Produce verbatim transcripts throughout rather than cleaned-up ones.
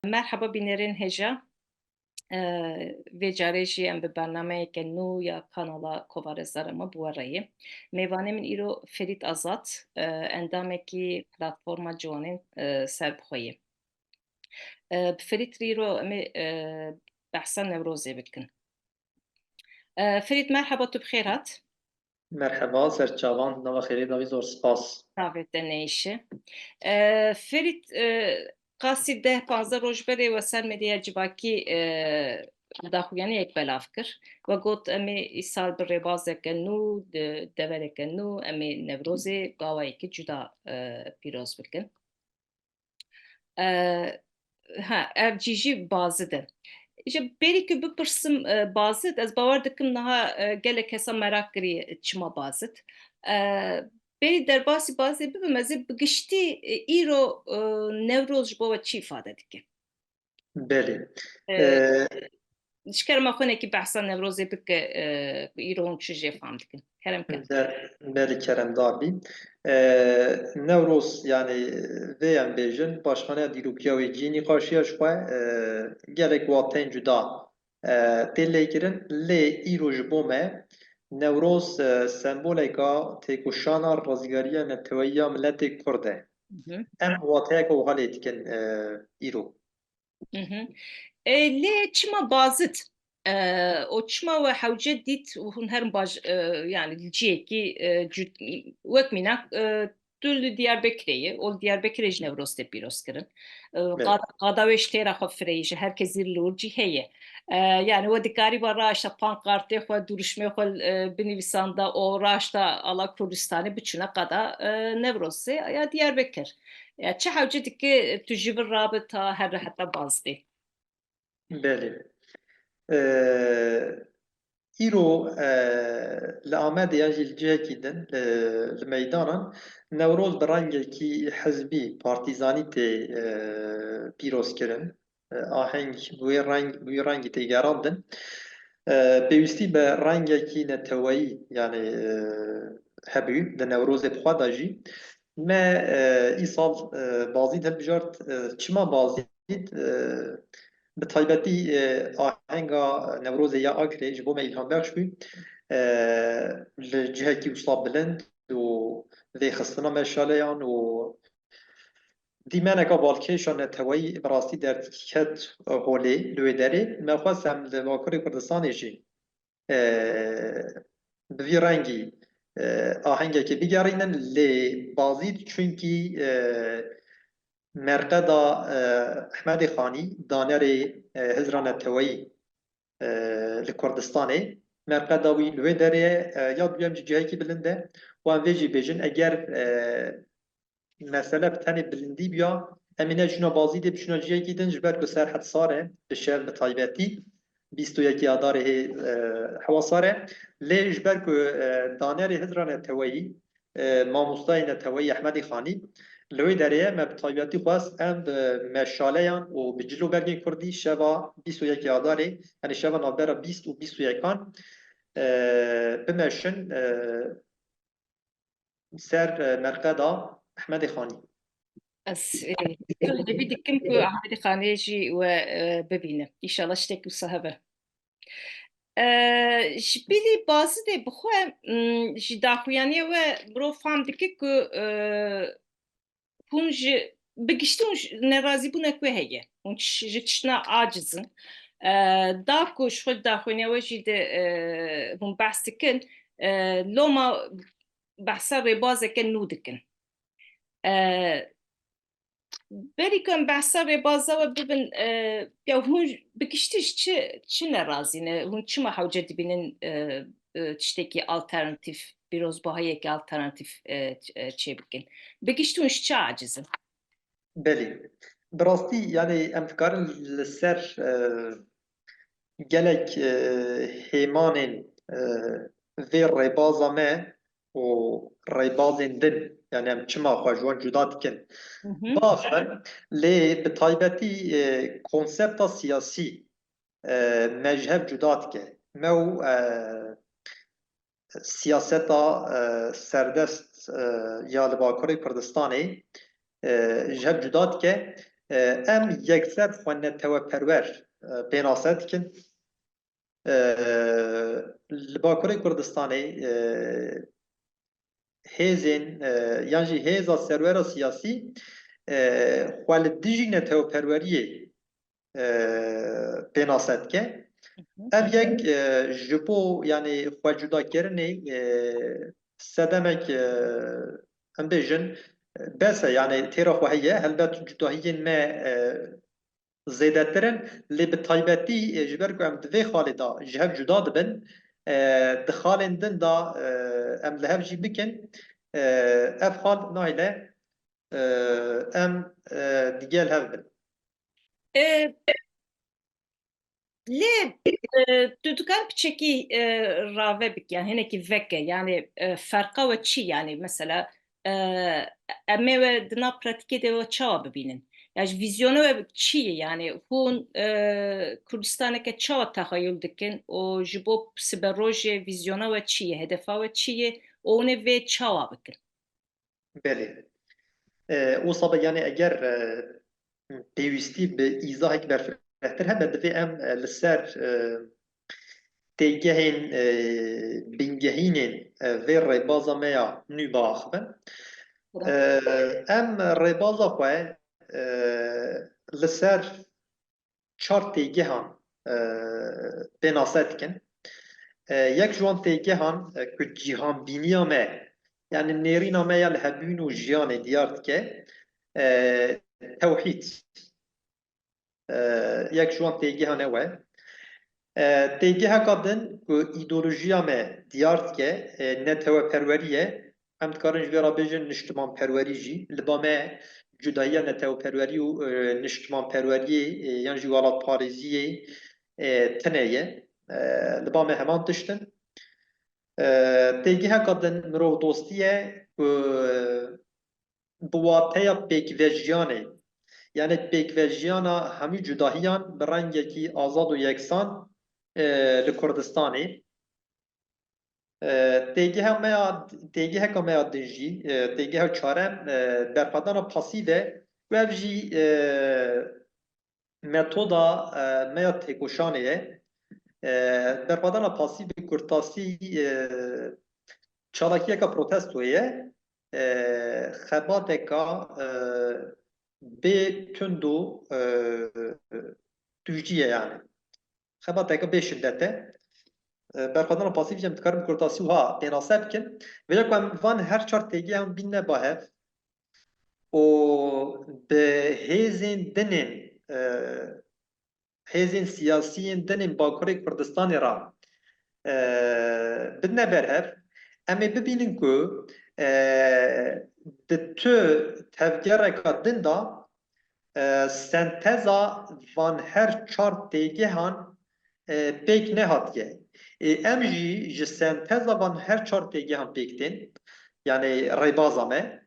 Merheba bînerên hêja. Ee, vê carê jî em bi bernameyeke nû ya kanala Kovara Zara Me bi we re ye. Mêvanê min îro Ferît Azad, e, endamekî platforma ciwanên, e, serbixwe ye. E, bi Ferît re îro em ê, e, behsa Newrozê bikin. E, Ferît, merheba, tu bi xêr hat. Merheba, ser çavan, nava xêrê davî, zor spas. Çavê te neyşe. E, Ferît, e, qasî deh panzdeh roj berê we ser medya civakî, e, daxuyaniyek belav kir. We got, em ê îsal bi rêbazeke nû, di devereke nû, em ê Newrozê bi awayekî cuda, e, pîroz bikin. E, ha, ev cî jî Bazid e. Ji berî ku bipirsim, e, Bazid, ez bawer dikim niha, e, gelek kesa meraq kiriye çima Bazid. E, berî derbasî Bazidê bibim, ez ê bi giştî, e, îro, e, Newroz ji bo we çi îfade dike? Belê. E, E, ji kerema xwe hinekî behsa Newrozê bike, e, ku îro hûn çi jê fam dikin. Kerem ke. Be-, belê, kerem dabî. E, Newroz, yanî, vê em bêjin, paşxaneya dîrokiya wê cî nîqaşiya ji xwe, e, gelek wateyên cuda, e, tê lêkirin, lê îro ji bo me Newroz, e, semboleka têkoşana rizgariya neteweyî ya miletê Kurd e. Hı hı. Em wateyeke wiha lê dikin, e, îro. Hı hı. E, lê çima Bazid? E, û çima we hewce dît û hûn herin baş, e, yani li cihekî, e, cud-, wek mînak, e, tu li Diyarbekirê ye, û li Diyarbekirê ji Newroz tê pîroz kirin. E, Evet. qad-, qada wê ji têra xwe fireyî, ji her kesî li wir cî heye. E, yani we dikarî ba raşta pankartê xwe, duruşmê xwe, e, binivîsanda û raşta ala Kurdistanê biçûne qada, e, Newrozê ya Diyarbekir. Ya çi hewce dike tu ji vir rabe ta here heta Bazdê? Belê. Ee, îro, ee, li Amedê yan jî li cihekî din, li, li meydanan Newroz bi rengekî hizbî, partîzanî tê, ee, pîrozkirin. Ee, aheng bi wê reng, bi wî rengî tê gerandin. Ee, pêwîstî bi rengekî neteweyî, yanî, ee, hebû di Newrozê bi xwe de jî. Me, e, îsal, e, Bazîd hilbijart, e, çima Bazîd, e, bi taybetî, e, ahenga Newrozê ya Agirê ji bo me îlhambexş bû. E, li cihekî wisa bilind û vêxistina meşaleyan û dîmeneka balkêşa neteweyî bi rastî derdiket holê li wê derê. Me xwest em li Bakurê Kurdistanê jî e, bi vî rengî, e, ahengekê bigerînin, lê Bazîd çunkî, e, merqeda, e, Ehmedê Xanî, danerê, e, hizra neteweyî, e, li Kurdistanê, merqeda wî li wê derê ye, e, ya duyem jî cihekî bilind e. Wan vê jî bêjin, eger, e, mesele bi tenê bilindî biya, em ê ne çûna Bazîdê, biçûna cihekî din, ji ber ku serhed sar e, bi şev bi taybetî, bîst û yekê Adarê hê, e, hewa sar e. Lê ji ber ku, e, danerê hizra neteweyî, e, mamostayê neteweyî Ehmedî Xanî, li wê derê ye, me bi taybetî xwest em bi meşaleyan û bi cil û bergên kurdî şeva bîst û yekê Adarê, yanî şeva navbera bîst û bîst û yekan, e, bimeşin, e, ser, e, merqeda Ehmedê Xanî. Ez, e, hêvî dikim ku Ehmedê Xanê jî we, e, bibîne. Înşallah ştek wisa hebe. E, ji bilî Bazidê bi xwe, m, ji daxuyaniya we mirov fam dike ku, e, hûn ji, bi giştî hûn ji nerazîbûnek we heye. Hûn ç-, ji tiştna aciz in. E, da ku ji xwe daxuyaniya we jî de, e, hûn behs dikin, e, loma behsa rêbazeke nû dikin. E, berî ku em behsa rêbaza we bibin, e, ya hûn bi giştî ji çi, çi nerazî ne? Hûn çima hewce dibînin, e, e, tiştekî alternatîf, pîrozbahiyekî alternatîf, e, ç-, e, çêbikin? Bi giştî hûn ji çi aciz in? Belê. Bi rastî, yanî em dikarin li ser, e, gelek, e, hêmanên, e, vê rêbaza me û rêbazên din, yanî em çima xwe ji wan cuda dikin, Hı hı. biaxivin, lê bi taybetî, e, konsepta siyasî, e, me ji hev cuda dike. Me û, e, siyaseta, e, serdest, e, ya li Bakurê Kurdistanê, e, ji hev cuda dike. E, em yekser xwe neteweperwer, e, pênase dikin. E, li Bakurê Kurdistanê, e, hêzên, e, yan jî hêza serwera siyasî, e, xwe li dijî neteweperweriyê, e, pênase dike. Ev yek, e, ji bo, yanî, xwe cudakirinê, e, sedemek, e, em bêjin, e, bes e, yanî têra xwe heye. Helbet cudahiyên me, e, zêdetir in, lê bi taybetî, e, ji ber ku em di vê xalê de ji hev cuda dibin, e, di xalên din de, e, em li hev jî bikin, e, ev xal nahêle, e, em, e, digel hev bin. E, lê, e, tu dikar piçekî, e, rave bikî, yani hinekî veke, yani, e, ferqa we çi, yani mesela, e, em ê we di nav pratîkê de we çawa bibînin? Ya ji vîzyona we çi ye? Yani hûn, e, Kurdistaneke çawa texeyul dikin û ji bo siberojê vîzyona we çi ye, hedefa we çi ye û hûn ê vê çawa bikin? Belê. E, wisa be, yani eger, e, pêwîstî bi îzahek berfirehtir hebe, divê em, e, li ser, e, têgehên, e, bingehînên, e, vê rêbaza me ya nû biaxivin. E, em rêbaza xwe, e, li ser çar têgehan, e, pênase dikin. E, yek ji wan têgehan, e, ku cîhanbîniya me, yani nêrîna me ya li hebûn û jiyanê diyar dike, e, tewhîd. E, yek ji wan têgehan ew e. E, têgeheka din ku îdeolojiya me diyar dike, e, neteweperwerî ye. Em dikarin ji vê re bêjin niştimanperwerî jî. Li ba me cudahiya neteweperwerî û, e, niştimanperweriyê, e, yan jî welatparêziyê, e, tune ye. E, li ba me heman tişt in. E, têgeheka din mirovdostî ye ku bi wateya pêkvejiyanê, yani pêkvejiyana hemî cudahiyan bi rengekî azad û yeksan, e, li Kurdistanê. E, têgeha me ya, têgeheka me ya din jî, e, têgeha çarem, e, berxwedana pasîv e û ev jî, e, metoda, e, me ya têkoşanê ye. E, berxwedana pasîv bi kurtasî, e, çalakiyeka protestoyê ye. E, xebateka, e, bê tund û, e, tûjî ye yani. Xebateke bê şiddet e. E, berxwedana pasîv jî em dikarin bi kurtasî wiha pênase bikin. Vêca ku em van her çar têgehan bînine ba hev û bi hêzên dinên, e, hêzên siyasiyên dinên Bakurê Kurdistanê re, e, bidine ber hev, em ê bibînin ku, e, di tu tevgereka din de, e, senteza van her çar têgehan, e, pêk nehatiye. Ê, em jî ji senteza van her çar têgehan pêk tên, yani rêbaza me.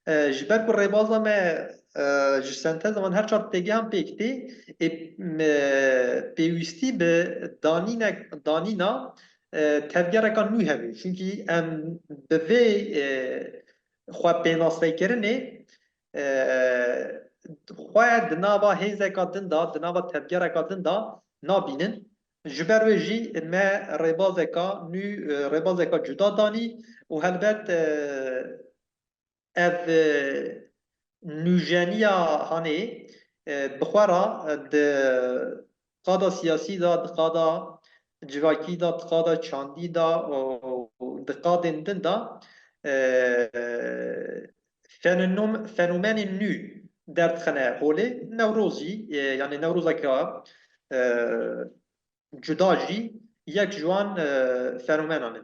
E, ji ber ku rêbaza me, e, ji senteza van her çar têgehan pêk tê, ê, me, pêwîstî bi danînek-, danîna, e, tevgereka nû hebû. Çunkî em bi vê, e, xwe pênasekirinê, e, xwe di nava hêzeka din de, di nava tevgereka din de nabînin. Ji ber wê jî me rêbazeka nû, e, rêbazeka cuda danî û helbet, e, ev, e, nûjeniya hanê, e, bi xwe re, e, di qada siyasî de, di qada civakî de, di qada çandî de û di qadên din de, e, fenonom-, fenomenên nû derdixine holê. Newrozî, e, yani Newrozeke, e, cuda jî yek ji wan, e, fenomenan e.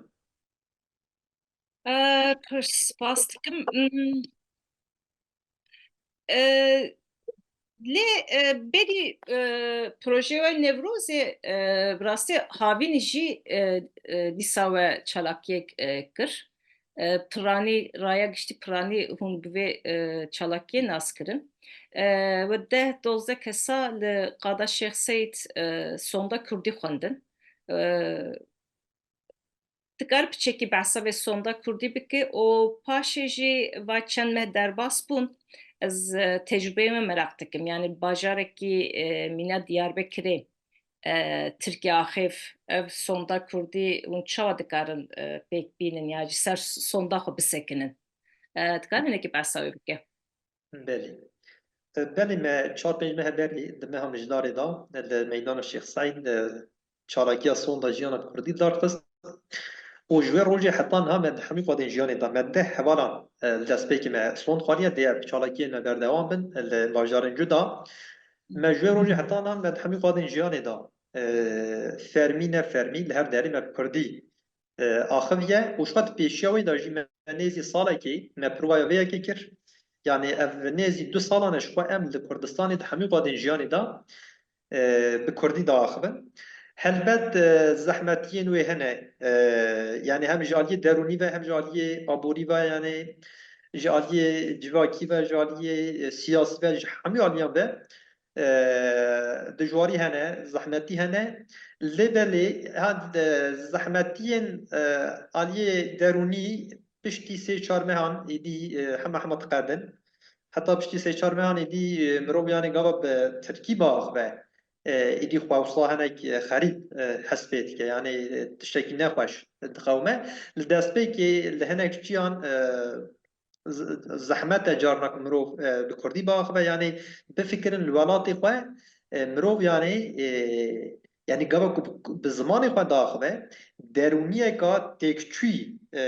E, pir spas dikim. Hmm. E, lê, e, berî, e, projeya Newrozê, e, bi rastî havînî jî, e, e, dîsa we çalakiyek, e, kir. E, piranî, raya giştî piranî hûn bi vê, e, çalakiyê nas kirin. E, we deh dozdeh kesa li qada Şêx Seyd, e, sonda kurdî xwendin. E, Dikar piçekî behsa vê sonda kurdî bike û paşê jî va çend meh derbas bûn, Ez, e, tecrubeyê me meraq dikim. Yani bajarekî, e, mîna Diyarbekirê, e, Tirkî axêv, ev sonda kurdî hûn çawa dikarin, e, pêk bînin ya ji ser sonda xwe bisekinin? E, dikarin hinekî behsa wê bike? Belê. E, belê me çar pênc meh berî di meha Mijdarê de, e, li meydana Şêx Seîd, e, çalakiya sonda jiyana bi kurdî darxist. Û ji wê rojê heta niha me di hemî xwedên jiyanê de me deh hevalan, e, li destpêkê me sond xwariye, dê ev çalakiyên me berdewam bin, e, li bajarên cuda. Me ji wê rojê heta niha me di hemî xwedên jiyanê de, e, fermî ne fermî li her derê me bi kurdî, e, axiviye û ji xwe di pêşiya wê de jî me nêzî salekê me provaya vê yekê kir. Yani ev nêzî du salan e ji xwe em li Kurdistanê di hemî xwedên jiyanê de, e, bi kurdî diaxivin. Helbet, e, zehmetiyên wê hene. E, yani hem ji aliyê derûnî ve hem ji aliyê aborî ve, yani ji aliyê civakî ve, ji aliyê, e, siyasî ve, ji hemî aliyan ve, e, dijwarî hene, zehmetî hene. Lê belê, ha, e, zehmetiyên, e, aliyê derûnî piştî sê çar mehan êdî, e, hema hema diqedin. Heta piştî sê çar mehan êdî, e, mirov, yani, gava bi tirkî biaxive, e, êdî xwe wisa hinek, e, xerîb, e, hespê dike. Yani, e, tiştekî nexweş diqewime. Li destpêkê li hinek çiyan, e, z-, zehmet e carna ku mirov, e, bi kurdî biaxive, yani bifikirin li welatê xwe, e, mirov yani, e, yani gava ku bi, bi zimanê xwe diaxive, derûniyeka têkçûyî, e,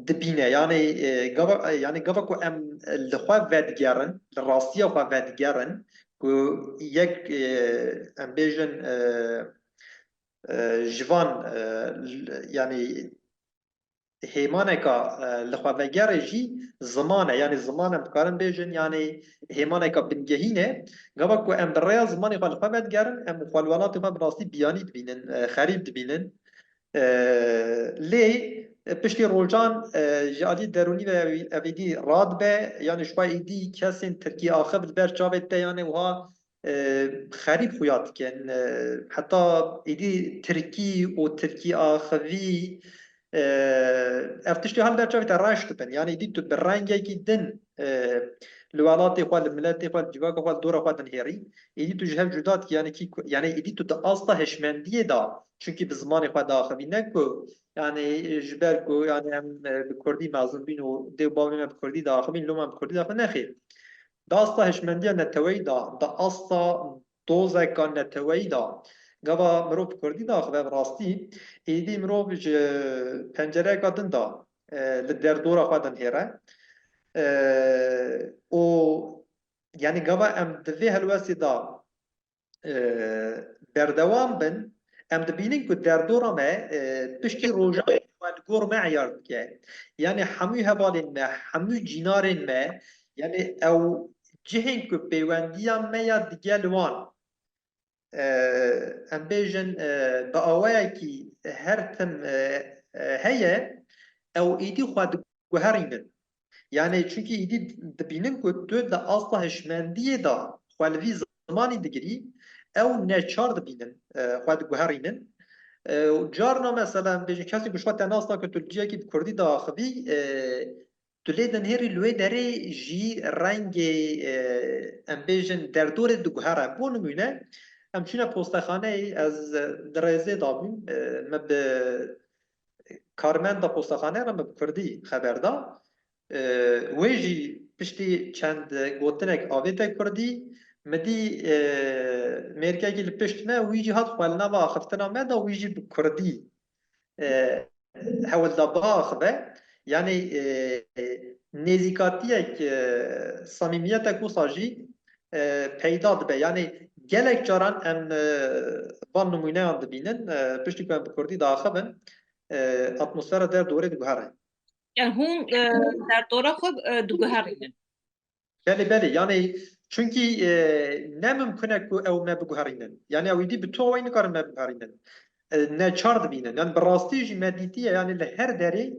dibîne. Yani, e, gava, e, yani gava ku em li xwe vedigerin, li rastiya xwe vedigerin, ku yek, e, em bêjin, e, e, ji van, e, l-, yani hêmaneka, e, li xwe vegerê jî ziman e. Yani ziman em dikarin bêjin, yani hêmaneka bingehîn e. Gava ku em bi rêya zimanê xwe li xwe vedigerin, em xwe li welatê xwe bi rastî biyanî dibînin, e, xerîb dibînin. E, lê, e, piştî rojan, e, ji alî derûnî ve ev, ev êdî radibe, yani ji xwe êdî kesên tirkî axif li ber çavê te, yani wiha e, xerîb xuya dikin. E, heta êdî tirkî û tirkî axivî, e, ev tiştê hal ber çavê te reş dibin. Yani êdî tu bi rengekî din, e, li welatê xwe, li miletê xwe, li civaka xwe, li dora xwe dinihêrî. Êdî tu ji hev cuda dikî, yani kî ku, yani êdî tu di asta hişmendiyê de, çunkî bi zimanê xwe diaxivî, ne ku, yani ji ber ku, yani em, e, bi kurdî mezin bîn û dê û bavê me bi kurdî diaxivîn, loma em bi kurdî diaxivin, nexêr. Di asta hişmendiya neteweyî de, di asta dozeka neteweyî de, gava mirov bi kurdî diaxive, bi rastî êdî mirov ji pencereyeka din de, e, li derdora xwe dinihêre. E, û, yani gava em di vê helwestê de, e, berdewam bin, em dibînin ku derdora me, e, piştî rojan xwe li gor me eyar dike. Yani hemû hevalên me, hemû cînarên me, yani ew cihên ku pêwendiya me ya digel wan, e, em bêjin, e, bi awayekî her tim, e, e, heye, ew êdî xwe diguherînin. Yani çunkî êdî dibînin ku tu di asta hişmendiyê de xwe li vî zimanî digirî, ew neçar dibînin, e, xwe diguherînin. E, û carna mesela em bêjin kesê ku ji xwe te nas nake, tu li ciyekî bi kurdî diaxivî, e, tu lê dinihêrî li wê derê jî rengê, e, em bêjin derdorê diguhere. Bo nimûne, em çûne postexaneyê, ez, e, di rêzê de bûm, e, me bi karmenda postexaneyê re min bi kurdî xeber da. E, wê jî piştî çend gotinek avête kurdî, min dî, e, mêrkekî li pişt me, wî jî hat xwe li nava axiftina me da, wî jî bi kurdî, e, hewl da biaxive. Yani, e, nêzîkatiyek, e, samîmiyetek wisa jî, e, peyda dibe. Yani gelek caran em, e, van nimûneyan dibînin, e, piştî ku em bi kurdî diaxivin, e, atmosfera derdorê diguhere. Yani hûn, e, derdora xwe, e, diguherînin. Belê, belê. Yani çunkî, e, ne mimkun e ku ew me biguherînin. Yani ew êdî bi tu awayî nikarin me biguherînin. E, neçar dibînin. Yani bi rastî jî me dîtiye, yani li her derê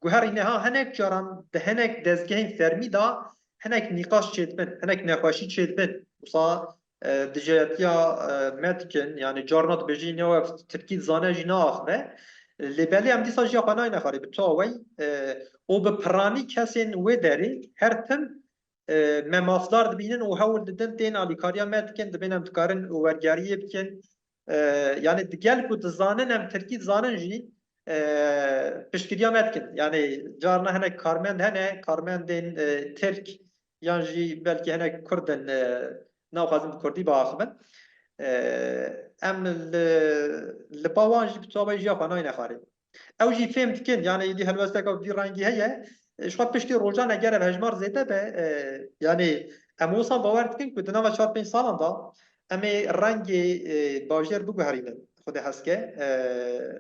guherîne. Ha, hinek caran di hinek dezgehên fermî de hinek nîqaş çêdibin, hinek nexweşî çêdibin. Wisa, e, dijayetiya, e, me dikin, yani carna dibêjin ya ev tirkî dizane jî naaxive. Lê belê em dîsa jiya xwe nayne xwarê bi tu awayî, e, û bi piranî kesên wê derê her tim e, me mafdar dibînin û hewl didin tên alîkariya me dikin, dibên em dikarin wergeriyê bikin. E, yani di gel ku dizanin em tirkî dizanin jî, e, piştgiriya me dikin. Yani carna hinek karmend hene, karmendên, e, tirk yan jî belkî hinek kurd in, e, naxwazin bi kurdî biaxivin. E, em li, li ba wan jî bi çawa jiya xwe nayne xwarê. Ew jî fêm dikin, yani êdî helwesteka vî rengî heye. E, ji xwe piştî rojan eger ev hejmar zêde be, e, yani em wisan bawer dikin ku di nava çar pênc salan de em ê rengê, e, bajêr biguherînin. Xwedê hez ke, e,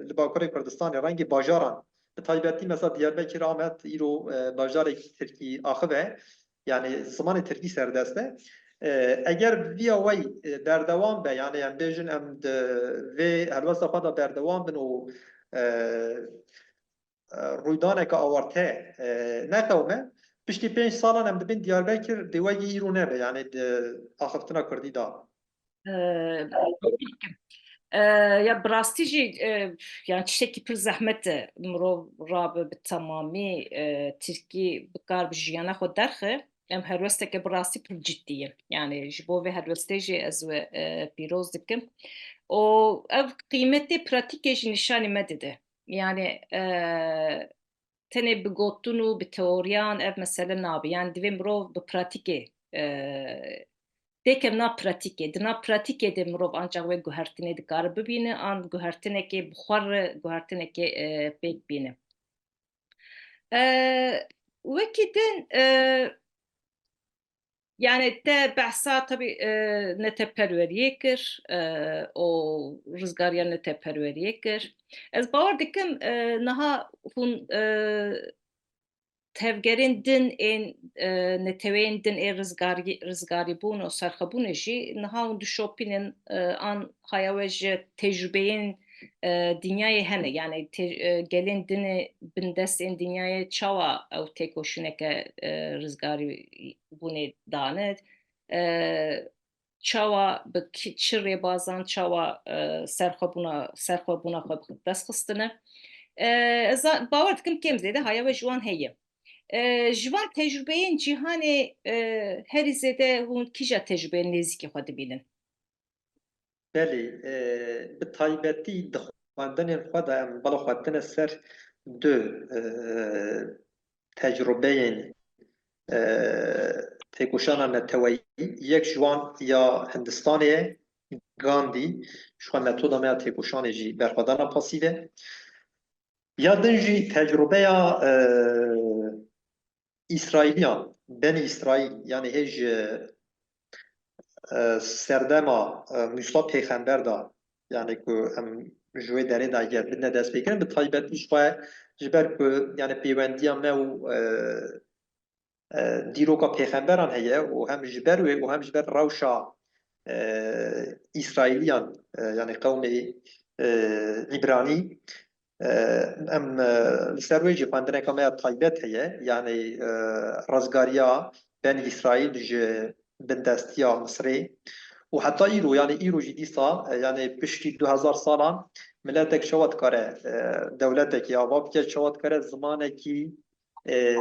li Bakurê Kurdistanê rengê bajaran, bi taybetî mesela Diyarbekir, Amed, îro, e, bajarekî tirkî axive, yani zimanê tirkî serdest e. E, eger viya wey, e, berdewam be, yani em bêjin em di vê helwesta xwe de berdewam bin û, e, e, rûydaneke awarte, e, neqewime, piştî pênc salan em dibin Diyarbekir dê wegî îro nebe, yani di axiftina kurdî de. E, e, ya bi rastî jî, e, yani tiştekî pir zehmet e mirov rabe bi temamî, e, tirkî bikar bi jiyana xwe derxe. Em helwesteke bi rastî pir ciddî ye. Yani ji bo vê helwestê jî ez we, e, pîroz dikim. Û ev qîmetê pratîkê jî nîşanî me dide. Yani, e, tenê bi gotin û bi teoriyan ev mesele nabe. Yani divê mirov bi pratîkê, e, têkevna pratîkê. Di nav pratîkê de mirov ancak wê guhertinê dikare bibîne, an guhertinekê bi xwe re, guhertinekê, e, pêk bîne. E, wekî din, e, yani te behsa tabii, e, neteperweriyê kir, e, û rizgariya neteperweriyê kir. Ez bawer dikim, e, niha hûn, e, tevgerên din ên, e, neteweyên din ê rizgarî-, rizgarîbûn û serxwebûnê jî niha hûn dişopînin, e, an haya we ji tecrûbeyên, e, dinyayê hene. Yani te-, e, gelên din ê bindest ên dinyayê çawa ew têkoşîneke, e, rizgarîbûnê dane? E, çawa bi ki-, çi rêbazan, çawa, e, serxwebûna, serxwebûna xwe bi dest xistine? E, ez za-, bawer dikim kêm zêde haya we ji wan heye. E, ji van tecrûbeyên cîhanê, e, herî zêde hûn kîja tecrûbeyên nêzîkî xwe dibînin? Belê, e, bi taybetî di xwendinên xwe de em bala xwe dine ser du, e, tecrûbeyên, e, têkoşana neteweyî. Yek ji wan ya Hindistanê ye, Gandî, ji xwe metoda me ya têkoşanê jî berxwedana pasîv e. Ya din jî tecrûbeya, e, Îsraîliyan, Benî Îsraîl, yani hê ji, e, serdema, e, Mûsa pêxember de, yani ku em ji wê derê de eger bidine destpêkirin, bi taybetî ji xwe ji ber ku yani pêwendiya me û, e, e, dîroka pêxemberan heye û hem ji ber wê û hem ji ber rewşa, e, Îsraîliyan, e, yani qewmê, e, Îbranî, e, em, e, li ser wê jî xwendineka me ya taybet heye, yani, e, rizgariya Benî Îsraîl ji bindestiya Misirê û heta îro, yani îro jî dîsa, e, yani piştî du hezar salan miletek çawa dikare, e, dewletekê ava bike, çawa dikare zimanekî, e,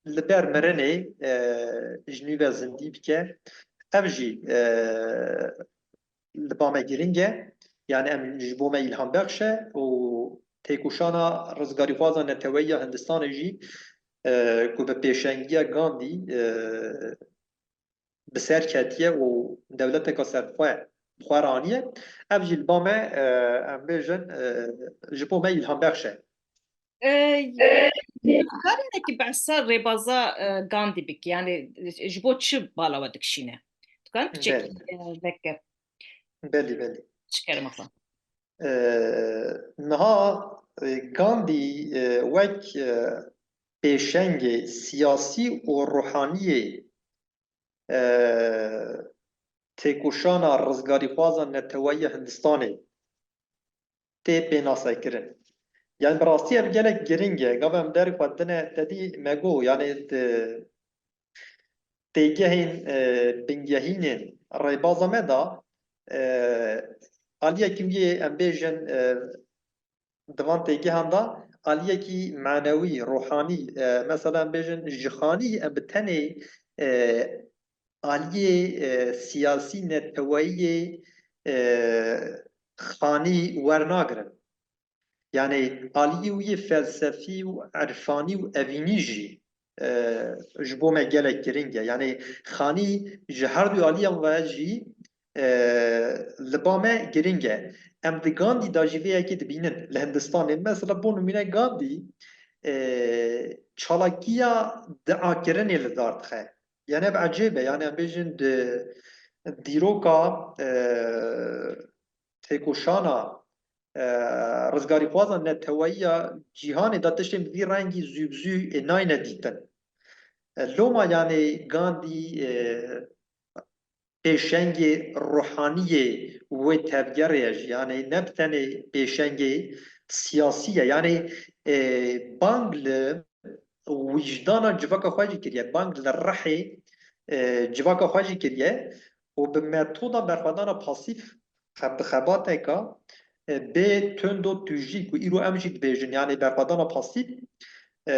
li ber mirinê, e, ji nû ve zindî bike. Ev jî, e, li ba me girîng e. Yani em ji bo me îlhambexş e û têkoşana rizgarîxwaza neteweyî ya Hindistanê jî, e, ku bi pêşengiya Gandî, e, bi ser ketiye û dewleteka serxwe bi xwe re aniye. Ev jî li ba me, e, em bêjin, e, ji bo me îlhambexş e. E, dikarî nekî behsa rêbaza, e, Gandî bikî? Yani ji bo çi bala we dikişîne? Dikan piçekî, Belê. e, veke. Belê, belê. Çi kerema xwe? E, niha, e, Gandî, e, wek, e, pêşengê siyasî û ruhaniyê, e, têkoşana rizgarîxwaza neteweyî ya Hindistanê tê pênasekirin. Yani bi rastî ev gelek girîng e. Gava em derê xwe dine te dî me got, yani di têgehên, e, bingehînên rêbaza me de, e, aliyekî wî yê em bêjin, e, di van têgehan de aliyekî manewî, ruhanî, e, mesela em bêjin jixanî, em bi tenê e, aliyê, e, siyasî neteweyî yê, e, Xanî wernagirin. Yanî aliyê wî yê felsefî û irfanî û evînî jî, e, ji bo me gelek giring e. Yanî Xanî ji her du aliyan ve jî, e, li ba me giring e. Em di Gandî de jî vê yekê dibînin. Li Hindistanê mesela bo nimûne Gandî, e, çalakiya diakirinê li dar dixe. Yanî ev ecêb e. Yanî em bêjin di dîroka, e, têkoşana, e, rizgarîxwaza neteweyî ya cîhanê de tiştên bi vî rengî zû bi zû, e, nayne dîtin. E, loma yanî Gandî, e, pêşengê ruhaniyê wê tevgerê ye jî. Yanî ne bi tenê pêşengê siyasî ye. Yanî, e, bang li wijdana civaka xwe jî kiriye. Bang li rihê, e, civaka xwe jî kiriye û bi metoda berxwedana pasîf xeb-, bi xebateka, e, bê tundotûjî ku îro em jî dibêjin, yanî berxwedana pasîf, e,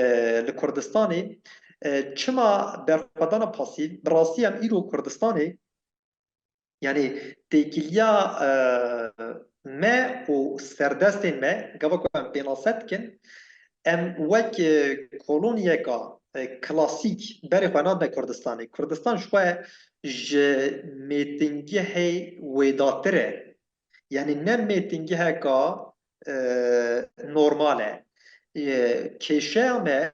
li Kurdistanê, e, çima berxwedana pasîf, bi rastî em îro Kurdistanê, yanî têkiliya, e, me û serdestên me, gava ku em pênase dikin, em wek, e, koloniyeka, e, klasîk berê xwe nadine Kurdistanê. Kurdistan ji xwe ji mêtingehê wêdatir e. Yanî ne mêtingeheka, e, normal e. E, kêşeya me,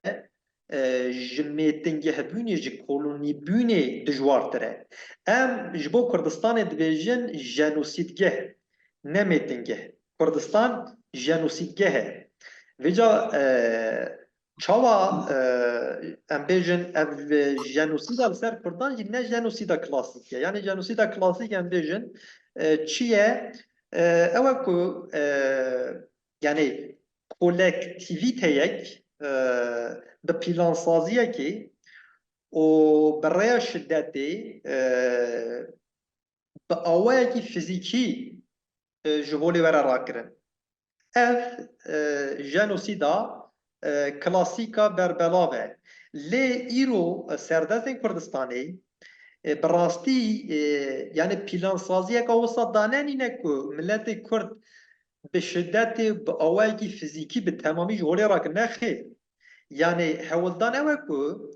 e, ji mêtingehbûnê, ji kolonîbûnê dijwartir e. Em ji bo Kurdistanê dibêjin jenosîdgeh, ne mêtingeh. Kurdistan jenosîdgeh e. Vêca, e, çawa, e, em bêjin ev jenosîda li ser Kurdan jî ne jenosîda klasîk e. Yanî jenosîda klasîk em bêjin, e, çi ye? E, ew e ku, e, yanî kolektîvîteyek, e, bi plansaziyekê û bi rêya şidetê, e, bi awayekî fizîkî, e, ji holê were rakirin. Ev, e, jenosîda, e, klasîka berbelav e. Lê îro, e, serdestên Kurdistanê, e, bi rastî, e, yanî plansaziyeka wisa danenîne ku miletê Kurd bi şidetê, bi awayekî fizîkî bi temamî ji holê rakin. Nexêr. Yanî hewldan ew e ku,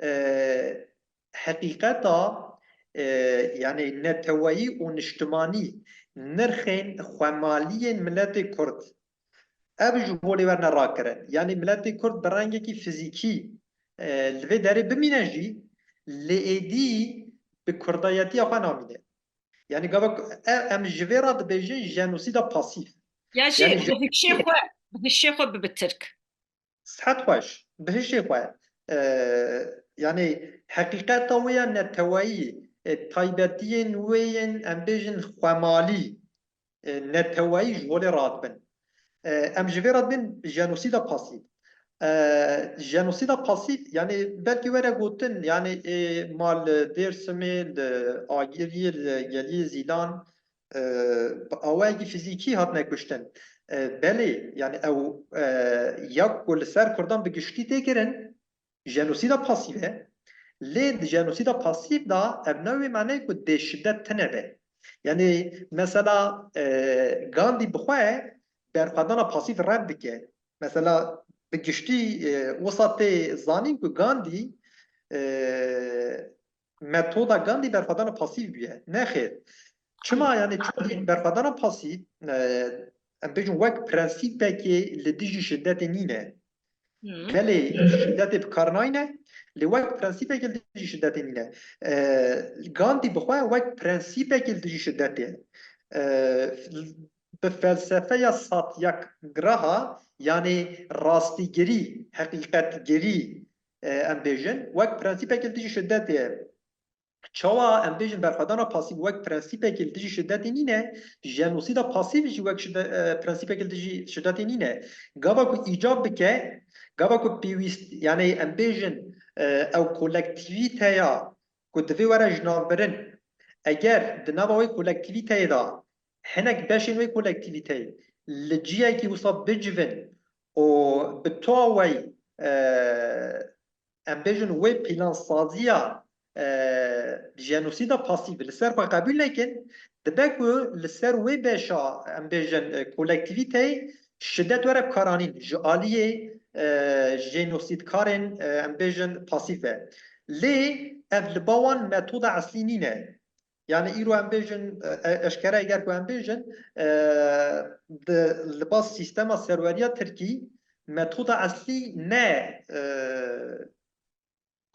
e, heqîqeta, e, yanî neteweyî û niştimanî nirxên xwemaliyên miletê Kurd, ev ji holê werne rakirin. Yanî miletê Kurd bi rengekî fizîkî, e, li vê derê bimîne jî, lê êdî bi kurdayetiya xwe namîne. Yanî gava ku e-, em ji vê re dibêjin jenosîda pasîf. Ya jî Yanî bi hişê xwe, bi hişê xwe bibe tirk. Sihet xweş, bi hişê xwe. E, yanî heqîqeta wê ya neteweyî, e, taybetiyên wê yên, em bêjin, xwemalî, e, neteweyî ji holê radibin. E, em ji vê re dibên jenosîda pasîf. E, jenosîda pasîf, yanî belkî were gotin, yanî, e, ma li Dêrsimê, li Agiriyê, li Geliyê Zîlan, e, bi awayekî fizîkî hatine kuştin. E, belê, yanî ew, e, ya ku li ser Kurdan bi giştî tê kirin, jenosîda pasîf e. Lê di jenosîda pasîf de ev ne wê maneyê ku dê şidet tune be. Yanî mesela, e, Gandî bi xwe berxwedana pasîf red dike. Mesela bi giştî, e, wisa tê zanîn ku Gandî, e, metoda Gandî berxwedana pasîf bûye. Nexêr. Çima, yanî çima berxwedana pasîf, e, em bêjin wek prensîpekê li dijî şidetê nîne. Hmm. Belê şidetê bi kar nayne, lê wek prensîpekê li dijî şidetê nîne. E, Gandî bi xwe wek prensîpekê li dijî şidetê. E, bi felsefeya satyagraha, yanî rastîgirî, heqîqetgirî, e, em bêjin, wek prensîpekê li dijî şidetê ye. Çawa em bêjin berxwedana pasîf wek prensîpekê li dijî şidetê nîne, jenosîda pasîf jî wek şide-, e, prensîpekê li dijî şidetê nîne. Gava ku îcab bike, gava ku pêwîst, yanî em bêjin, e, ew kolektîvîteya ku divê were jinavbirin, eger di nava wê kolektîvîteyê de hinek beşên wê kolektîvîteyê li ciyekî wisa bicivin û bi toa wey, e, em bêjin wê plansaziya e, jenosîda pasîf li ser xwe qebûl nekin, dibe ku li ser wê beşa, em bêjin, e, kolektîvîteyê şidet were bikaranîn ji aliyê, e, jenosîdkarên, e, em bêjin pasîf e. Lê ev li ba wan metoda eslî nîne. Yani îro em bêjin, e, e, eşkere eger ku em bêjin, e, di, li ba sîstema serweriya Tirkî metoda eslî ne, e,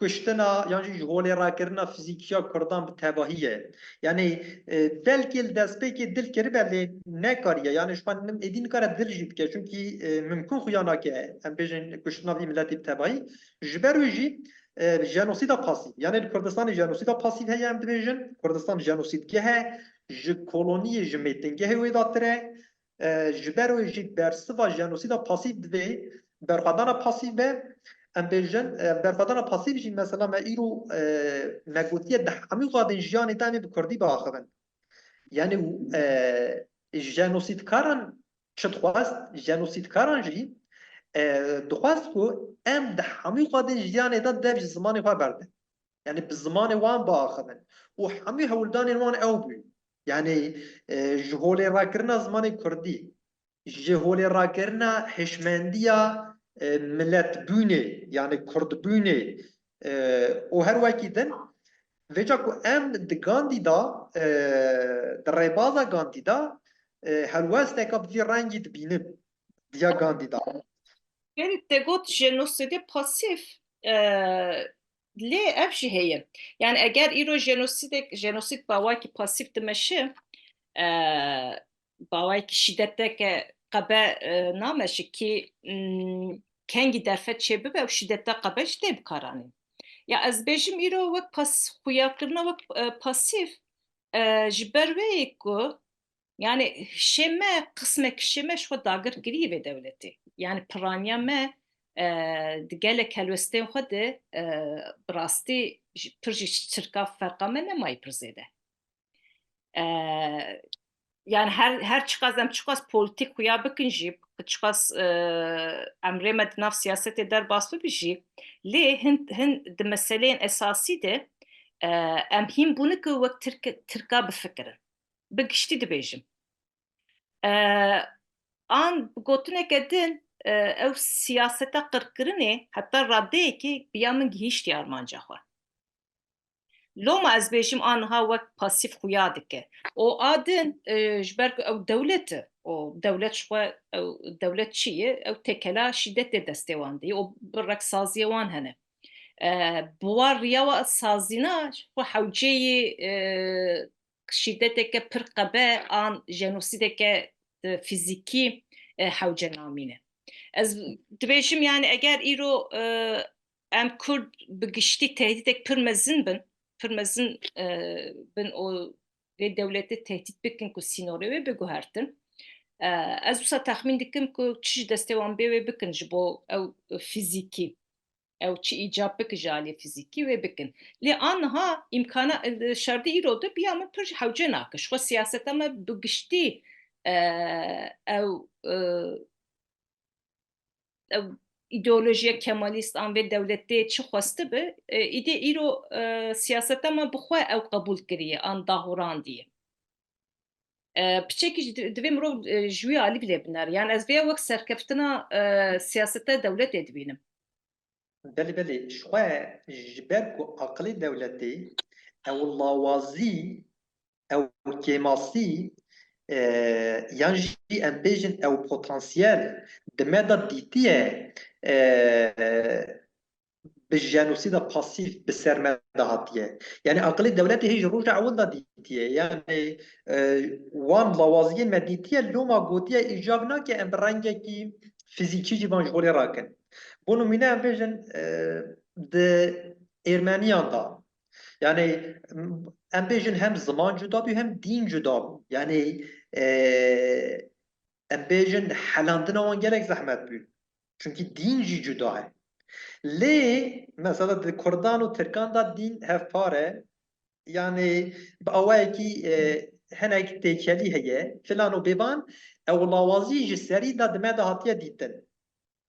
kuştina yan jî ji holê rakirina fizîkiya Kurdan bi tevahî ye. Yani, e, belkî li destpêkê dil kiribe lê nekariye. Yani ji xwe nim êdî nikare dil jî bike. Çunkî, e, mimkun xuya nake, em bêjin kuştina vî miletî bi tevahî. Ji ber wê jî, e, jenosîda pasîf. Yani li Kurdistanê jenosîda pasîf heye em dibêjin. Kurdistan jenosîdgeh e. Ji koloniyê, ji mêtingehê wê datir e. E, ji ber wê jî bersiva jenosîda pasîf divê berxwedana pasîf be. Em bêjin, e, berxwedana pasîf jî mesela me îro, e, me gotiye di hemû qadên jiyanê de em ê bi kurdî biaxivin. Yani, e, jenosîdkaran çi dixwest? Jenosîdkaran jî, e, dixwest ku em di hemû qadên jiyanê de dev ji zimanê xwe berdin. Yani bi zimanê wan biaxivin. Û hemû hewldanên wan ew bûn. Yani, e, ji holê rakirina zimanê kurdî, ji holê rakirina hişmendiya, e, miletbûnê, yani kurdbûnê, e, û her wekî din, vêca ku em di Gandî de, e, di rêbaza Gandî de, e, helwesteka bi vî rengî dibînin, diya Gandî de. Gerî te got jenosîdê pasîf, e, lê ev jî heye. Yani eger îro jenosîdek, jenosîd bi awakî pasîf dimeşe, e, bi awakî şîdeteke qebe, e, nameşe kî, m, kengî derfet çêbibe û şîdeta qebe jî tê bikaranîn. Ya ez bêjim îro wek pas-, xuyakirina wek, e, pasîf, e, ji ber wê yê ku Yani hişê me, qismek hişê me ji xwe dagir kiriye vê dewletê. Yani piraniya me, e, di gelek helwestên xwe de, e, bi rastî ji, pir jî ji Tirka ferqa me nemayî pir zêde. E, yani her, her çiqas em çiqas polîtîk xuya bikin jî, çiqas, e, emrê me di nav siyasetê derbas bibe jî, lê hin, hin di meseleyên esasî de, e, em hîn bûne ku wek Tirk-, Tirka bifikirin. Bi giştî dibêjim. E, an bi gotineke din, e, ew siyaseta qirkirinê heta radeyekê bi ya min gihîştiye armanca xwe. Loma ez bêjim a niha wek pasîf xuya dike. Û a din, e, ji ber ku ew dewlet e. Û dewlet ji xwe, ew dewlet çi ye? Ew tekela şîdetê destê wan de ye. Û bi rek saziyê wan hene. E, bi wan riya wa sazîna ji xwe hewceyê, e, şîdeteke pir qebe an jenosîdeke, e, fîzîkî, e, hewce namîne. Ez dibêjim, yani eger îro, e, em Kurd bi giştî tehdîdek pir mezin bin, pir mezin, e, bin û vê dewletê tehdît bikin ku sînorê wê biguhertin. E, ez wisa texmîn dikim ku çi ji destê wan bê wê bikin ji bo ew fîzîkî. Ew çi îcab bike ji aliyê fîzîkî wê bikin. Lê aniha îmkana, e, şerdî îro de biya min pir hewce nake. Ji xwe siyaseta me bi giştî, e, ew, e, ew îdeolojiya kemalîst an vê dewletê çi xwestibe, e, îdî îro, e, siyaseta me bi xwe ew qebûl kiriye an dahurandiye. E, piçekî jî di-, divê mirov, e, ji wî alî lê binere. Yani ez vêya wek serkeftina, e, siyaseta dewletê dibînim. Belê, belê. Ji xwe ji ber ku aqilê dewletê ew lawazî, ew kêmasî, e, yan jî em bêjin ew potansiyel di me de dîtiye, e, bi jenosîda pasîf bi ser me de hatiye. Yani aqilê dewletê hê ji roja ewil de dîtiye. Yani, e, wan lawaziyên me dîtiye, loma gotiye îcab nake em bi rengekî fîzîkî jî van ji holê rakin. Bo nimûne em bêjin, e, di Êrmeniyan de. Yani em bêjin hem ziman cuda bû hem dîn cuda bû. Yani, e, em bêjin helandina wan gelek zehmet bû. Çunkî dîn jî cuda ye. Lê mesela di Kurdan û Tirkan de dîn hevpar e. Yani bi awayekî, e, hinek têkelî heye, filan û bêvan, ew lawazî ji serî de di me de hatiye dîtin.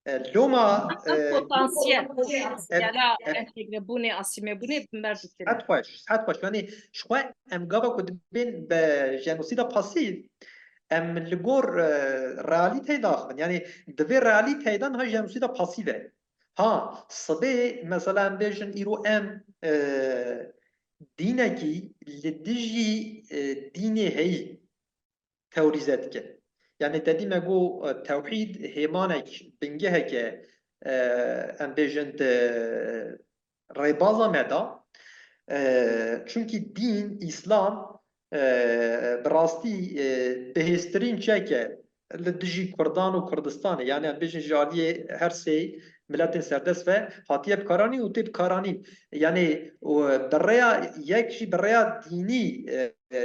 E, loma, e, Potansiyel, e, potansiyela e, entegrebûnê, asîmebûnê bi mer dikine. Sihet xweş, sihet xweş. Yanî ji xwe em gava ku dibên bi jenosîda pasîv, em li gor, e, realîteyê daxivin. Yanî di vê realîteyê de niha jenosîda pasîv e. Ha, sibê mesela em bêjin îro em, e, dînekî li dijî, e, dînê heyî teorîze dikin. Yanî te dî me got, e, tewhîd hêmanek, bingeheke, e, em bêjin di rêbaza me de. E, çunkî dîn, Îslam, e, bi rastî, e, bihêztirîn çek e li dijî Kurdan û Kurdistanê. Yanî em bêjin ji aliyê her sê miletên serdest ve hatiye bikaranîn û tê bikaranîn. Yanî û bi rêya yek jî bi rêya dînî, e, e,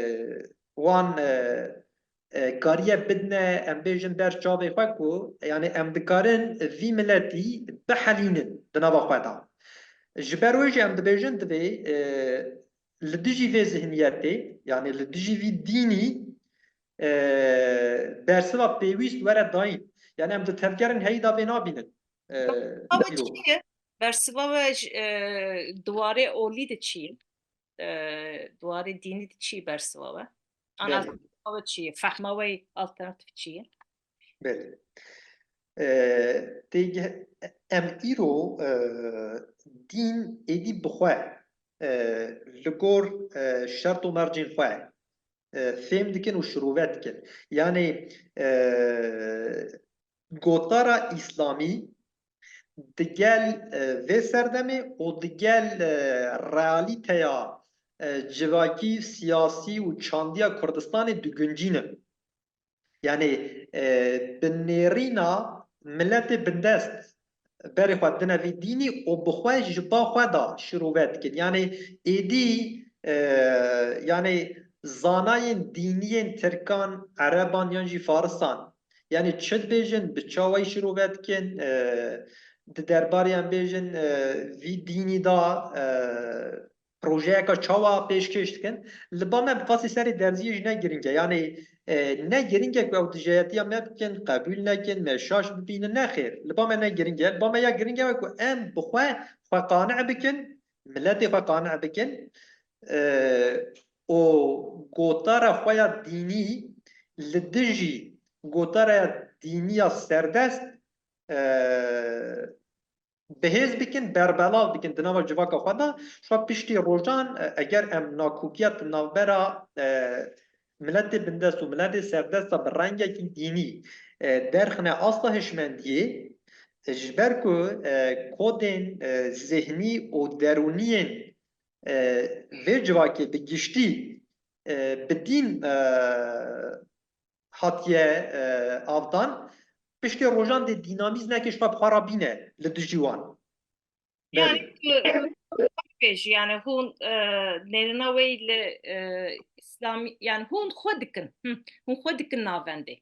wan, e, e, kariye bidine, em bêjin ber çavê xwe ku, yanî em dikarin vî miletî bihelînin di nava xwe de. Ji ber wê jî em dibêjin divê, e, li dijî vê zihniyetê, yanî li dijî vî dînî, e, bersiva pêwîst were dayîn. Yanî em di tevgerên heyî de vê nabînin. E, Ama îro. çi ye? Bersiva we ji, e, di warê olî de çi ye? E, di warê dînî de çi ye bersiva we? Ana Belê. bersiva we çi ye? Fehma we alternatîf çi ye? Belê. E, têgih-, em îro, e, dîn êdî bi xwe, e, li gor, e, şert û mercên xwe, e, fêm dikin û şirove dikin. Yanî, e, gotara Îslamî digel, e, vê serdemê û digel, e, realîteya, e, civakî, siyasî û çandiya Kurdistanê diguncînin. Yanî, e, bi nêrîna miletê bindest berê xwe dine vî dînî û bi xwe ji ba xwe de şirove dikin. Yanî êdî, e, yanî zanayên dîniyên Tirkan, Ereban yan jî Farisan, yanî çi dibêjin, bi çawayî şirove dikin, e, di derbarê em bêjin, e, vî dînî de, e, projeyeka çawa pêşkêş dikin. Li ba me bi qasî serê derziyê jî ne giring e. Yanî, e, ne giring e ku ew dijayetiya me bikin, qebûl nekin, me şaş bibînin, ne xêr. Li ba me ne giring e. Li ba me ya giring e ku em bi xwe xwe qane bikin, miletê xwe qane bikin, e, û gotara xwe ya dînî li dijî gotara dîniya serdest, e, bihêz bikin, berbelav bikin di nava civaka xwe de. Şwa piştî rojan, e, eger em nakokiya di navbera, e, miletê bindest û miletê serdest de bi rengekî dînî, e, derxine asta hişmendiyê, e, ji ber ku, e, kodên, e, zihnî û derûniyên, e, vê civakê bi giştî, e, bi dîn, e, hatiye, e, avdan, piştê rojan dê dînamîzmekê ji xwe bi xwe re bîne li dijî wan. Yani Belê. ku, bêjî, yani hûn, e, nêrîna wê li, e, Îslamî, yani hûn xwe dikin. Hı, hûn xwe dikin navendê.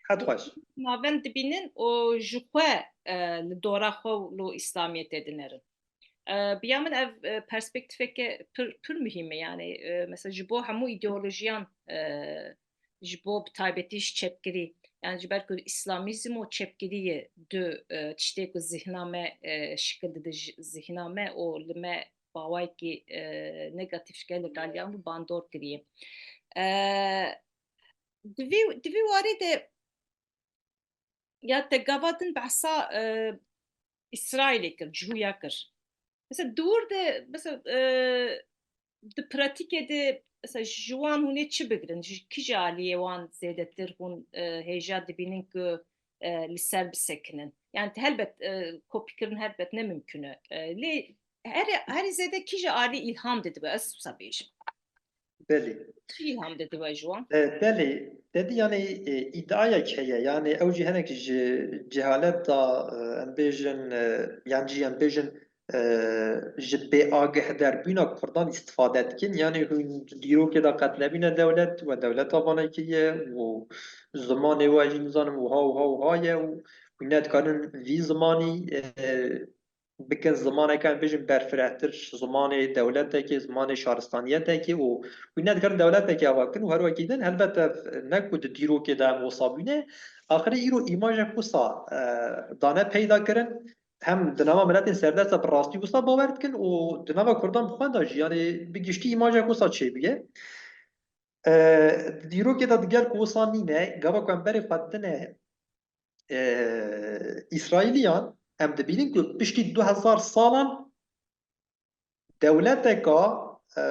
Sihet xweş. Navend dibînin û ji xwe, e, li dora xwe û li Îslamiyetê dinerin. E, bi ya min ev, e, perspektîfeke pir, pir muhîm e. Yani, e, mesela ji bo hemû îdeolojiyan, e, ji bo bi taybetî ji çepgirî, yani ji ber ku Îslamîzm û çepgirî ye du, e, tiştê ku zihna me, e, şikil dide ji zihna me û li me bawayekî, e, negatîf ji gel li galiyan bû bandor kiriye. E, di vî, di vî warî de ya te gava din behsa, e, Îsraîlê kir, Cihûya kir. Mesela di wir de, mesela, e, di pratîkê de, mesela ji wan hûn ê çi bigirin? Ji kîja aliyê wan zêdetir hûn, e, hêja dibînin ku, e, li ser bisekinin? Yani helbet, e, kopîkirin helbet ne mimkun e. E, lê herî, herî zêde kîja alî îlham didibe, ez wisa bêjim. Belê. Çi îlham didibe ji wan? E, belê, te dî yani, e, îdiayek heye. Yani ew jî hinek ji cehalet de, e, em bêjin, e, yan jî em bêjin, e, ji bêagihderbûna Kurdan îstifade dikin. Yani hûn di dîrokê de qet nebîne dewlet we dewleta vane kiriye û zimanê we jî nizanim wiha, wiha, wiha ye û hûn nedikarin vî zimanî, e, bikin zimaneke, em bêjin, berfirehtir, zimanê dewletekê, zimanê şaristaniyetekê û wî nedikirin dewletekê ava bikin û her wekî din, helbet ev ne ku di dîrokê de em wisa bûne, axirê îro îmajek wisa, e, dane peyda kirin, hem di nava miletên serdest de bi rastî wisa bawer dikin û di nava Kurdan bi xwe de jî, yanî bi giştî îmajek wisa çêbûye. E, di dîrokê de digel ku wisa nîne, gava ku em berê xwe dine, e, Îsraîliyan, em dibînin ku piştî du hezar salan dewleteka, e,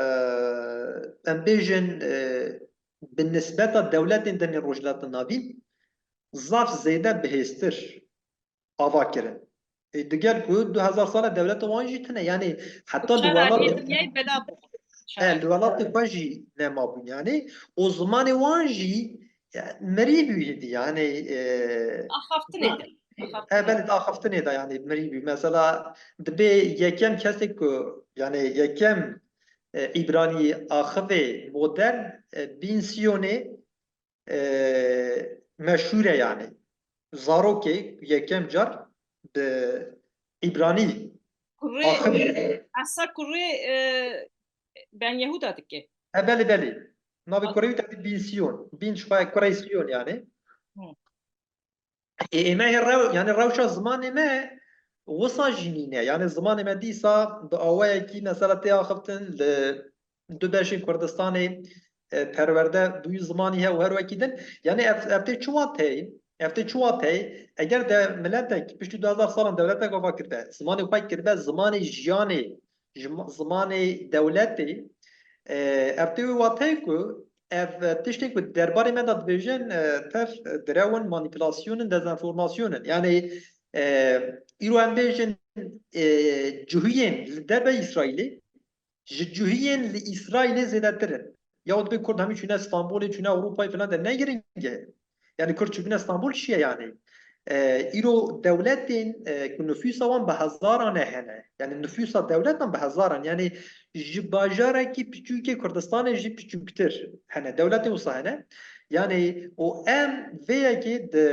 em bêjin, e, bi nisbeta dewletên din ê Rojhilata Navîn zaf zêde bihêztir ava kirin. E, digel ku du hezar sal e dewleta wan jî tune. Yanî heta li Çar aliyê welat dinyayê bela bû. Çar e, aliyê. Li welatê xwe jî nema bûn. Yanî û zimanê wan jî, e, mirî bûyî dî. Yanî, e, Axaftinê de. Axaftinê. E, belê di axaftinê de yanî mirî bû. Mesela dibê yekem kesê ku, yanî yekem, e, Îbranî axivê modern, e, Bîn Siyonê, e, meşhûr e yanî. Zarokê yekem car bi Îbranî Kurê, axivê. Esa kurê, e, Ben Yehuda dike. E, belê, belê. Navê kurê wî tevî Bîn Siyon. Bîn ji xwe kurê Siyon yanî. Hı. Ê, ê me hê rew-, yanî rewşa zimanê me wisa jî nîne. Yanî zimanê me dîsa bi awayekî mesela tê axiftin li du beşên Kurdistanê, e, perwerde bûyî zimanî he û her wekî din. Yanî ev, ev tê çi wateyê? Ev tê çi wateyê? Eger de miletek piştî du hezar salan dewletek ava kiribe, zimanê xwe kiribe, zimanê jiyanê, jima-, zimanê dewletê, e, ev tê wê wateyê ku ev, e, tiştên ku derbarê me de dibêjin, e, tev, e, direwin, manîpulasyonên, dezenformasyonên. Yanî, e, îro em bêjin, e, cihûyên li derve Îsraîlê, ji cihûyên li Îsraîlê zêdetir in. Ya dibê Kurd hemî çûne Stenbolê, çûne Ewropayê filan de ne giring e. Yanî Kurd çûbûne Stenbol çi ye yanî? E, îro dewletên, e, ku nifûsa wan bi hezaran e hene. Yanî nifûsa dewletan bi hezaran. Yanî ji bajarekî piçûkê Kurdistanê jî piçûktir hene. Dewletên wisa hene. Yanî û em vê yekê di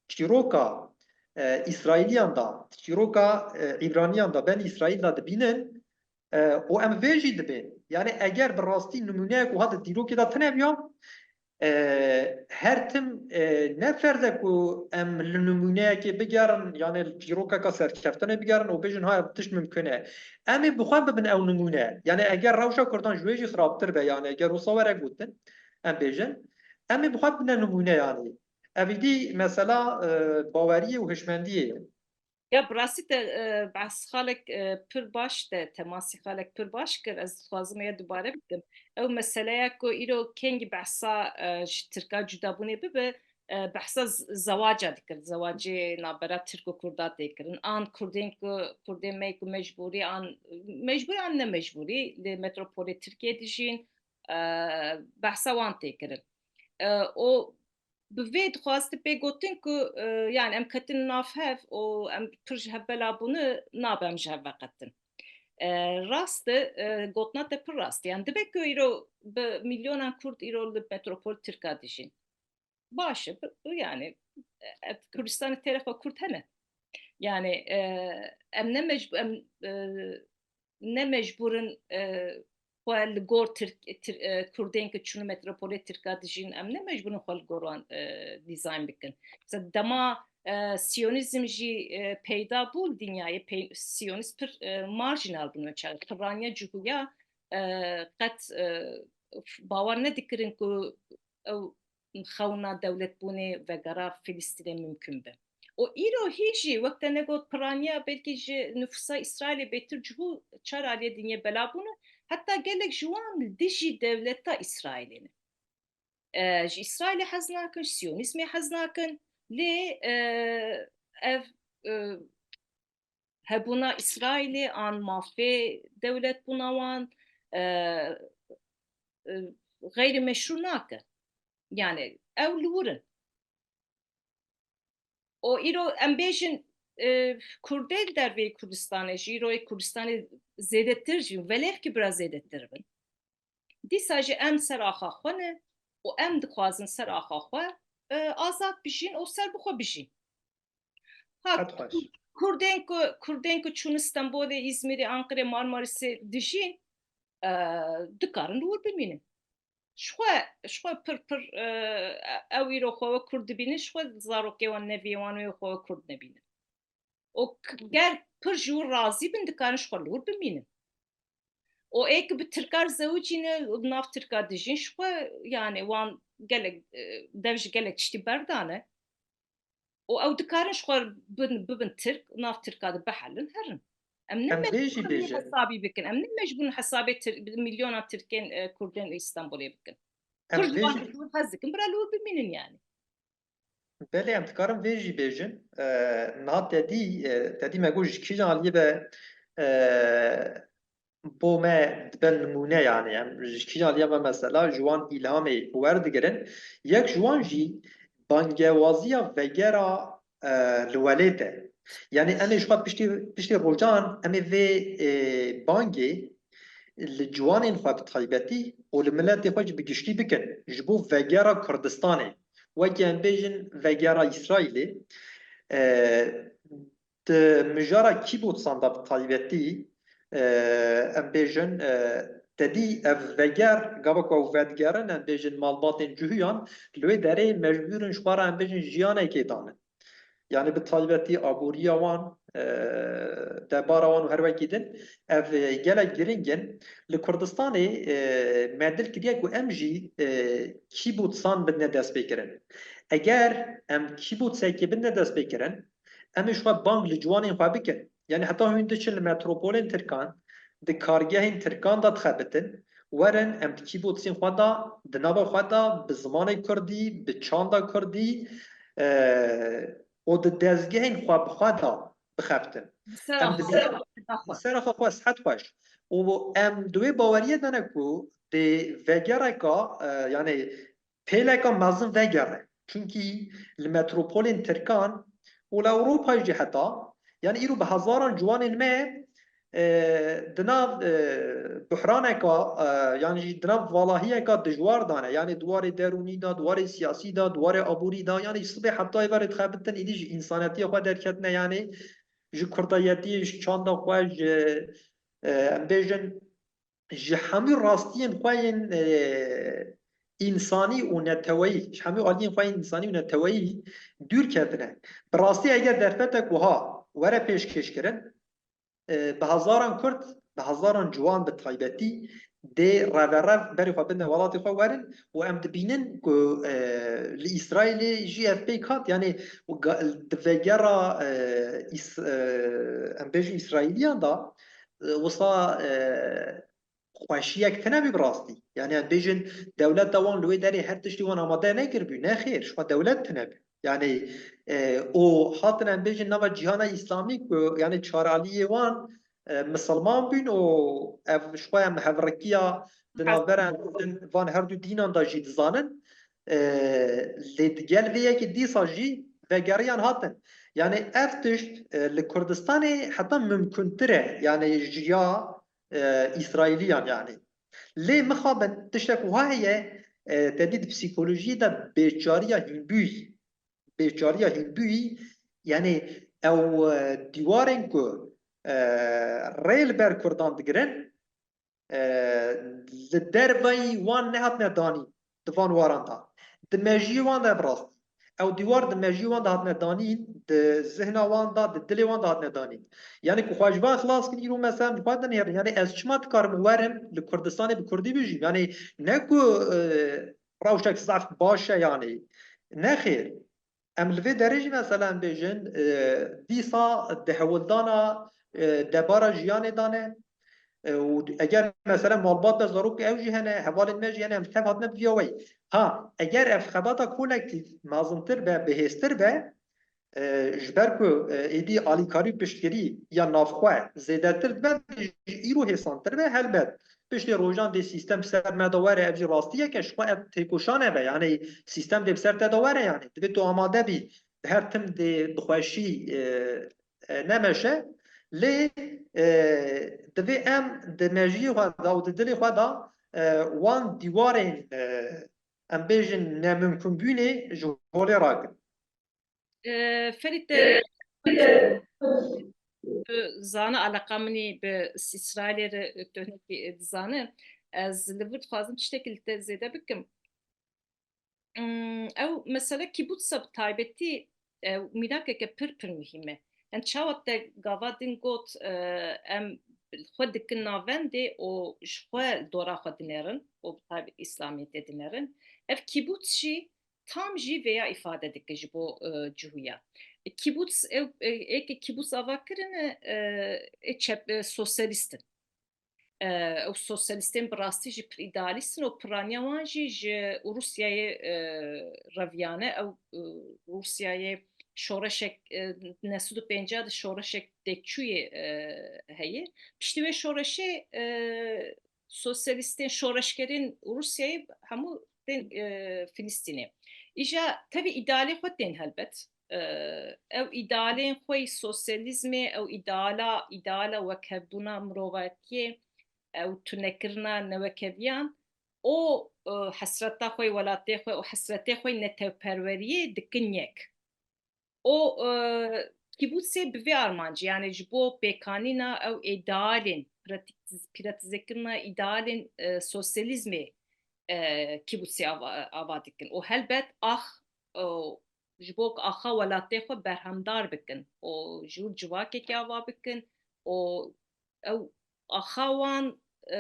çîroka, e, Îsraîliyan de, çîroka, e, Îbraniyan de, Benî Îsraîl de dibînin, e, û em vê jî dibên. Yanî eger bi rastî nimûneyek wiha di dîrokê de tune biya, e, her tim, e, ne ferz e ku em li nimûneyekê bigerin, yanî li çîrokeka serkeftinê bigerin û bêjin, ha, ev tişt mimkun e. Em ê bi xwe bibin ew nimûne. Yanî eger rewşa Kurdan ji wê jî xirabtir be, yanî eger wisa were gotin, em bêjin, em ê bi xwe bibine nimûne yanî. Ev îdî mesela, e, baweriyê û hişmendiyê ye. Ya, bi rastî te, e, behs xalek, e, pir baş te, temasî xalek pir baş kir. Ez dixwazim ya dubare bikim. Ew meseleya ku îro kengî behsa, e, ji Tirka cudabûnê bibe, e, behsa z-, zewaca dikir. Zewacê navbera Tirk û Kurda tê kirin. An Kurdên ku, Kurdên me ku mecbûrî an, mecbûrî an ne mecbûrî li metropolê Tirkiyê dijîn, e, behsa wan tê kirin. E, û bi vê dixwazti pê gotin ku, e, yani em ketin nav hev û em pir ji hev bela bûne, nabe em ji hev veqetin. E, rast e, e, gotina te pir rast e. Yani dibe ku îro bi milyonan Kurd îro li metropol Tirka dijîn. Baş e, bi, bi, yani, e, ev Kurdistanê têre xwe Kurd hene. Yani, e, em ne mecb-, em, e, ne mecbûr in, e, xwe li gor Tirk-, Tir-, e, Kurdên ku çûn metropolê Tirka dijîn, em ne mecbûr in xwe li gor wan, e, dîzayn bikin. Mesela dema, e, Siyonîzm jî, e, peyda bû li dinyayê, pey-, Siyonîst pir, e, marjinal bûn wê çaxê. Piraniya cihûya, e, qet, e, bawer nedikirin ku ew xewna dewletbûnê vegera Filistînê mimkun be. Û îro hîn jî, wek te negot, piraniya belkî ji nifûsa Îsraîlê bêtir cihû çar aliyê dinyê bela bûne, heta gelek ji wan li dijî dewleta Îsraîlê ne. E, ji Îsraîlê hez nakin, ji Siyonîzmê hez nakin, lê, e, ev, e, hebûna Îsraîlê an mafê dewletbûna wan, e, e, xeyrî meşrû nake. Yani ew li wir in. Û îro em bêjin, e, Kurdê li derveyî Kurdistanê jî, îroyê Kurdistanê zêdetir jî, velêv ki bira zêdetir bin. Dîsa jî em ser axa xwe ne û em dixwazin ser axa xwe, e, azad bijîn û ser bi xwe bijîn. Ha, Qet xweş. Kurdên ku, Kurdên ku çûn Stenbolê, Îzmîrê, Anqirê, Marmarîsê dijîn, e, dikarin li wir bimînin. Ji xwe, ji xwe pir pir, e, ew îro xwe wek Kurd dibînin, ji xwe zarokê wan, neviyê wan wê xwe wek Kurd nebînin. Û k-, ger pir ji wir razî bin, dikarin ji xwe li wir bimînin. Û ê ku bi Tirka re zewicîne û di nav Tirka dijîn, ji xwe, yani, wan gelek, e, dev ji gelek tiştî berdane. Û ew dikarin ji xwe bin, bibin Tirk, nav Tirka de bihelin, herin. Em ne Em vê jî mecbûr bêjin. hesabî bikin. Em ne mecbûr hesabê Tir-, milyona Tirkên, e, Kurdên Îstanbulê bikin. Em Kurd vê wan jî ji wir hez dikin, bira li wir bimînin yani. Belê, em dikarin vê jî bêjin. E, niha te dî, e, te dî me got ji kîjan aliyê be, e, bo me dibe nimûne, yani em ji kîjan aliyê me mesela ji wan îlhamê werdigirin. Yek ji wan jî bangewaziya vegera, e, li welêt e. Yani em ê ji xwe piştî, piştî rojan em ê vê, e, bangê li ciwanên xwe bi taybetî û li miletê xwe jî bi giştî bikin ji bo vegera Kurdistanê. Wekî em bêjin vegera Îsraîlê, e, di mijara kîbotsan de bi taybetî, e, em bêjin, e, te dî ev veger, gava ku ew vedigerin, em bêjin malbatên cihûyan, li wê derê mecbûr in ji xwe re, em bêjin, jiyanekê danin. Yani bi taybetî aboriya wan, e, debara wan û her wekî din, ev, e, gelek giring in. Li Kurdistanê, e, me dil kiriye ku em jî, e, kîbotsan bidine destpêkirin. Eger em kîbotsekê bidine destpêkirin, em ê ji xwe bang li ciwanên xwe bikin. Yani heta hûn diçin li metropolên Tirkan, di kargehên Tirkan de dixebitin, werin em di kîbotsên xwe de, di nava xwe de, bi zimanê Kurdî, bi çanda Kurdî, e, û di dezgehên xwe bi xwe de bixebitin. Em di Serafa, serafa xwe. Serafa xwe sihet xweş. Û em di wê baweriyê de ne ku di vegereka, e, yani pêleka mezin vegere. Çunkî li metropolên Tirkan û li Ewropayê jî heta, yani îro bi hezaran ciwanên me, e, di nav, e, buhraneka, e, yani jî di nav valahiyeka dijwar de ne. Yani di warê derûnî de, di warê siyasî de, di warê aborî de, yani sibê heta êvarê dixebitin, îdî ji însanetiya xwe derketine, yani ji kurdayetiyê, ji çanda xwe, ji, e, em bêjin, ji hemû rastiyên xwe yên, e, însanî û neteweyî, ji hemû aliyên xwe yên însanî û neteweyî dûr ketine. Bi rastî eger derfetek wiha were pêşkêşkirin, e, bi hezaran Kurd, bi hezaran ciwan bi taybetî dê reverev berê xwe bidine welatê xwe werin û em dibînin ku, e, li Îsraîlê jî ev pêk hat, yanî ga-, di vegera, e, Îs-, e, em bêjin Îsraîliyan de, e, wisa, e, xweşiyek tune bî bi rastî. Yani em bêjin dewleta wan li wê derê her tiştî wan amade nekiribû. Nexêr, ji xwe dewlet tune bû. Yani, e, û hatin em bêjin nava cîhana Îslamî ku yani çaraliyê wan, e, misilman bûn û ev ji xwe em hevrikiya di navbera em van her du dînan de jî dizanin. E, lê digel vê yekê dîsa jî vegeriyan hatin. Yani ev tişt, e, li Kurdistanê heta mimkuntir e. Yani ji ya e, Îsraîliyan yani. Lê mixabin tiştek wiha heye, e, te dî di psîkolojiyê de bêçariya hînbûyî, bêçariya hînbûyî, yani ew, e, dîwarên ku, e, rê li ber Kurdan digirin, e, li derveyî wan nehatine danîn di van waran de. Di mejiyê wan de bi rastî. Ew dîwar di mejiyê wan de hatine danîn, di zihna wan de, di dilê wan de hatine danîn. Yani ku xwe ji van xilas kin, îro mesela ji xwe dinêrin. Yani ez çima dikarim werim li Kurdistanê bi kurdî bijîm? Yani ne ku, e, rewşek zaf baş e yani. Nexêr. Em li vê derê jî mesela em bêjin, e, dîsa di hewldana, e, debara jiyanê de ne. E, û eger mesela malbat be, zarok ew jî hene, hevalên me jî hene, em tev hatine bi vîya weyî. Ha, eger ev xebata kolektîf mezintir be, bihêztir be, e, ji ber ku, e, êdî alîkarî û piştgirî ya navxwe zêdetir dibe, ji îro hêsantir be, helbet. Piştê rojan dê sîstem ser me de were, ev jî rastiyek e, ji xwe ev têkoşan e be, yani sîstem dê bi ser te de were, yani divê tu amade bî, her tim dê bi xweşî, e, e, nemeşe, lê, e, divê em di mejiyê xwe de û di dilê xwe de, e, wan dîwarên, e, em bêjin nemimkunbûnê ji holê rakin. E, Ferîd, e, Tu zane eleqa min ê bi Îsraîlê re, tu hinekî dizane. Ez li vir dixwazim tiştekî li te zêde bikim. Hmm, ew mesele kîbûtsa bi taybetî, e, mînakeke pir pir muhîm e. Em çawa te gava din got, e, em xwe dikin navendê û ji xwe dora xwe dinêrin û bi taybet Îslamiyetê dinêrin. Ev kîbût jî tam jî vêya îfade dike ji bo, e, cihûya. Kîbûts, ew, e, êkê kîbûts ava kirine, e, ê çep, e, sosyalîst in. E, ew sosyalîstên bi rastî jî pir îdealîst in û piraniya wan jî ji Rûsyayê, e, reviyane. Ew, e, Rûsyayê şoreşek, e, neh sed û pêncî de şoreşek têkçûyê, e, heye. Piştî wê şoreşê, e, sosyalîstên, şoreşgerên Rûsyayê hemû tên, e, Filistînê. Îja tevî îdealê xwe tên helbet. E, ew îdealên xwe yî sosyalîzmê, ew îdeala, îdeala wekhevbûna mirovatiyê, ew tunekirina newekeviyan û, e, hesreta xwe yê welatê xwe û hesretê xwe yê netewperweriyê dikin yek. Û, e, kîbûtsê bi vê armancê, yani ji bo pêkanîna ew îdealên, pratiz-, pratizekirinê îdealên, e, sosyalîzmê, e, kîbûtsê ava, ava dikin. Û helbet ax, e, ji bo ku axa welatê xwe berhemdar bikin û ji wir civakekê ava bikin û ew axa wan, e,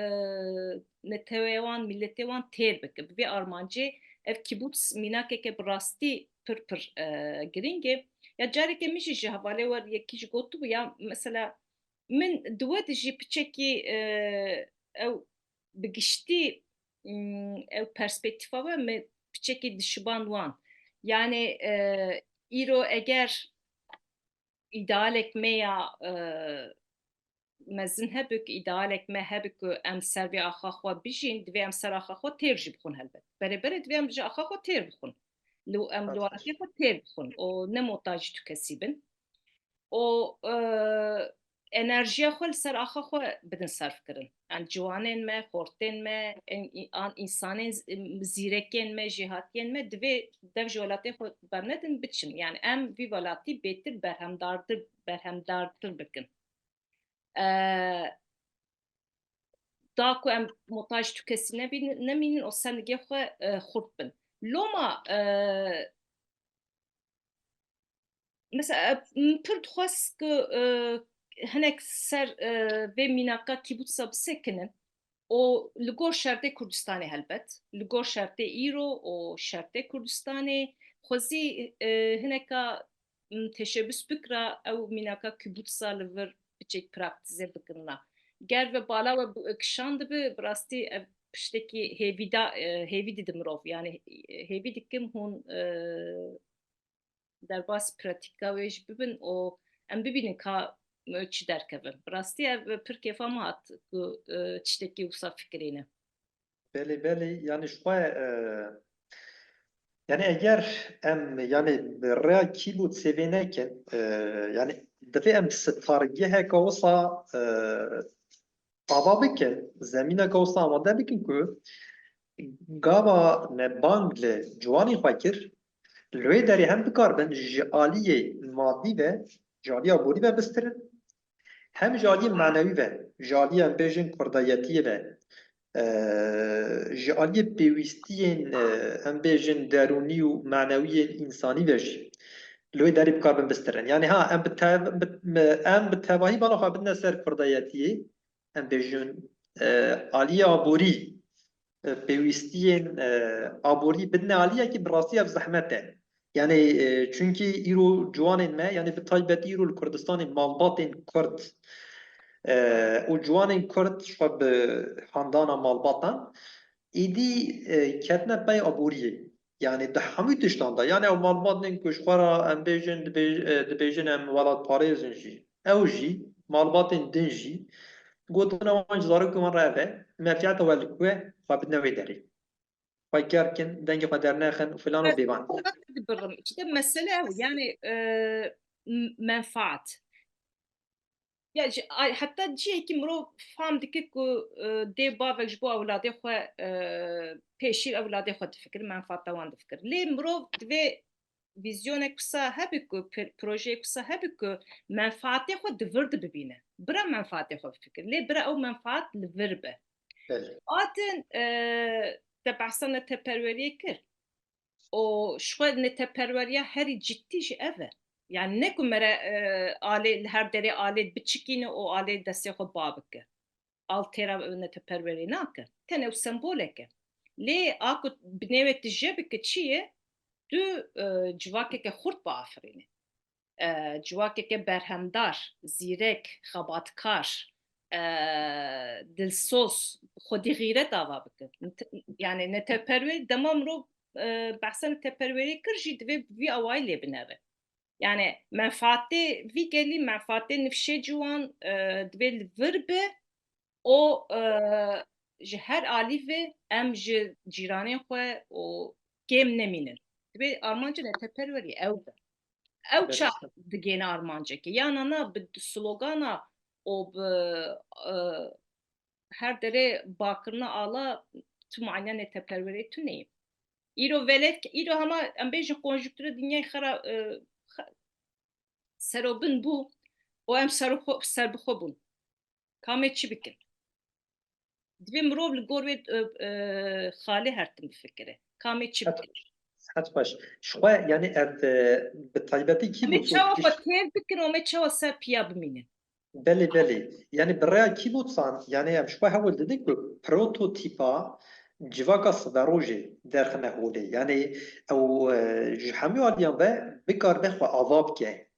neteweya wan, miletê wan têr bike. Bi vê armancê ev kîbûts mînakeke bi rastî pir pir, e, girîng e. Ya careke min jî ji hevalê we yekî jî gotibû, ya mesela min di we de jî piçekî, e, ew bi giştî, m, ew perspektîfa we min piçekî dişiban wan. Yani, e, îro eger îdealek me ya, e, mezin hebe ku, îdealek me hebe ku em ser vê axa xwe bijîn, divê em ser axa xwe têr jî bixwin helbet. Berê berê divê em ji axa xwe têr bixwin. Li, em li welatê xwe têr bixwin û ne motajî tu kesî bin. Û, e, enerjiya xwe li ser axa xwe bidin serfkirin. Yani ciwanên me, xortên me, en-, an însanên z-, zîrekên me, jêhatiyên me divê dev ji welatê xwe bernedin biçin. Yani em vî welatî bêtir berhemdartir, berhemdartir bikin. E, da ku em motaj tu kesî nebînin, nemînin û sendikê xwe, e, xurt bin. Loma, e, mesela, e, min pir dixwest ku, e, hinek ser, e, vê mînaka kîbûtsa bisekinin û li gor şertê Kurdistanê helbet, li gor şertê îro û şertê Kurdistanê xwezî, e, hineka, m, teşebûs bikira ew mînaka kîbûtsa li vir biçek praktîze bikirina. Ger ve bala we bi-, kişandibi, bi rastî ev piştekî hêvîda-, e, hêvî didi mirov. Yani, e, hêvî dikim hûn, e, derbas pratîka wê jî bibin û em bibînin ka, e, çi derkeve. Bi rastî ev pir kêfa min hat ku, e, tiştekî wisa fikirîne. Belê, belê. Yani ji xwe, e, yani eger em, yani bi rêya kîbûtsê vê nekin, e, yani divê em stargeheka wisa, e, ava bikin, zemîneka wisa amade bikin ku gava me bang li ciwanî xwe kir, li wê derê hem bikaribin ji aliyê madî ve, ji aliyê aborî ve bistirin, hem ji aliyê manewî ve, ji aliyê em bêjin kurdayetiyê ve, e, ji aliyê pêwîstiyên, e, em bêjin derûnî û manewiyên însanî ve jî li wê derê bikaribin bistirin. Yani ha, em bi tev-, bi, em bi tevahî bala xwe bidine ser kurdayetiyê, em bêjin, e, aliyê aborî, e, pêwîstiyên, e, aborî bidine aliyekî bi rastî ev zehmet e. Yani, e, çunkî îro ciwanên me, yani bi taybetî îro li Kurdistanê malbatên Kurd, e, û ciwanên Kurd ji xwe bi handana malbatan, êdî, e, ketine pey aboriyê. Yani di hemû tiştan de. Yani ew malbatên ku ji xwe re em bêjin, dibê-, e, dibêjin em welatparêz in jî. Ew jî, malbatên din jî, gotina wan ji zarokên wan re ev e, menfiyeta we li ku ye, xwe bidine wê derê. Xwe ker kin, dengê xwe dernexin û filan û bêvan. Dibirim. İşte mesele ew, yani, e, m-, menfaat. Ya, ji, ay, heta cihekî mirov fam dike ku, e, dê bavek ji bo ewladê xwe, e, pêşî ewladê xwe difikir, menfaata wan difikir. Lê mirov divê vîzyonek wisa hebe ku, pir-, projeyek wisa hebe ku menfaatê xwe di vir de bibîne. Bira menfaatê xwe bifikir. Lê bira ew menfaat li vir be. Belê. Atin, e, te behsa neteperweriyê kir. Û ji xwe neteperweriya herî ciddî jî ev e. Yani ne ku mere, e, alê, li her derê alê biçikîne û alê destê xwe ba bike. Al têra neteperwerê nake. Tenê ew sembolek e. Lê a ku binê wê tije bike çi ye? Tu, e, civakeke xurt biafirîne. E, civakeke berhemdar, zîrek, xebatkar, e, dilsoz, xwedî xîret ava bike. Nte-, yani neteperwer, dema mirov, e, behsa neteperwerê kir jî divê vî awayî lê binere. Yani menfaatê vî gelî, menfaatê nifşê ciwan, e, divê li vir be û, e, ji her alî ve em ji cîranên xwe û kêm nemînin. Divê armanca neteperwerî ew be. Ew çax digêne armancekê. Ya nana bi slogana û bi, e, her derê bakirina ala tu maniya neteperwerê tune ye. Îro velet, îro hema em bêjin konjuktura dinyayê xera, e, xe-, serobin bû û em ser xwe, serbixwe bûn. Kamê çi bikin? Divê mirov li gor wê, e, e, xalê her tim bifikire. Kamê çi bikin? Helt xweş. Ji xwe, yani ev, e, bi taybetî kî Em ê çawa xwe têr bikin û em ê çawa ser piya bimînin? Belê, belê. Yani bi rêya kîbotsan, yani em ji xwe hewl didin ku prototîpa civaka siberojê derxine holê. Yani ew, e, ji hemû aliyan ve bikaribe xwe ava bike.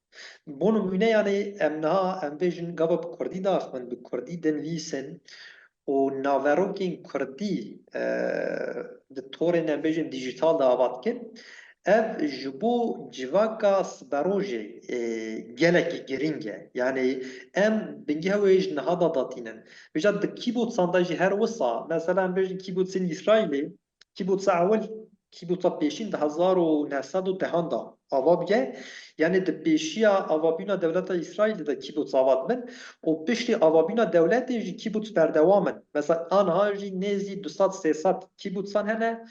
Bo nimûne, yani em niha, em bêjin gava bi kurdî diaxivin, bi kurdî dinivîsin û naverokên kurdî, e, di torên, em bêjin, dîjîtal de ava dikin. Ev ji bo civaka siberojê, e, gelekî girîng e. Yani em bingehê wê ji niha de datînin. Vêca di kîbotsan de jî her wisa, mesela em bêjin kîbotsên Îsraîlê, kîbotsa ewil, kîbotsa pêşîn di hezar û neh sed û dehan de ava bûye. Yani di pêşiya avabûna dewleta Îsraîlê de kîbots ava dibin û piştî avabûna dewletê jî kîbots berdewam in. Mesela aniha jî nêzî du sed sê sed kîbotsan hene.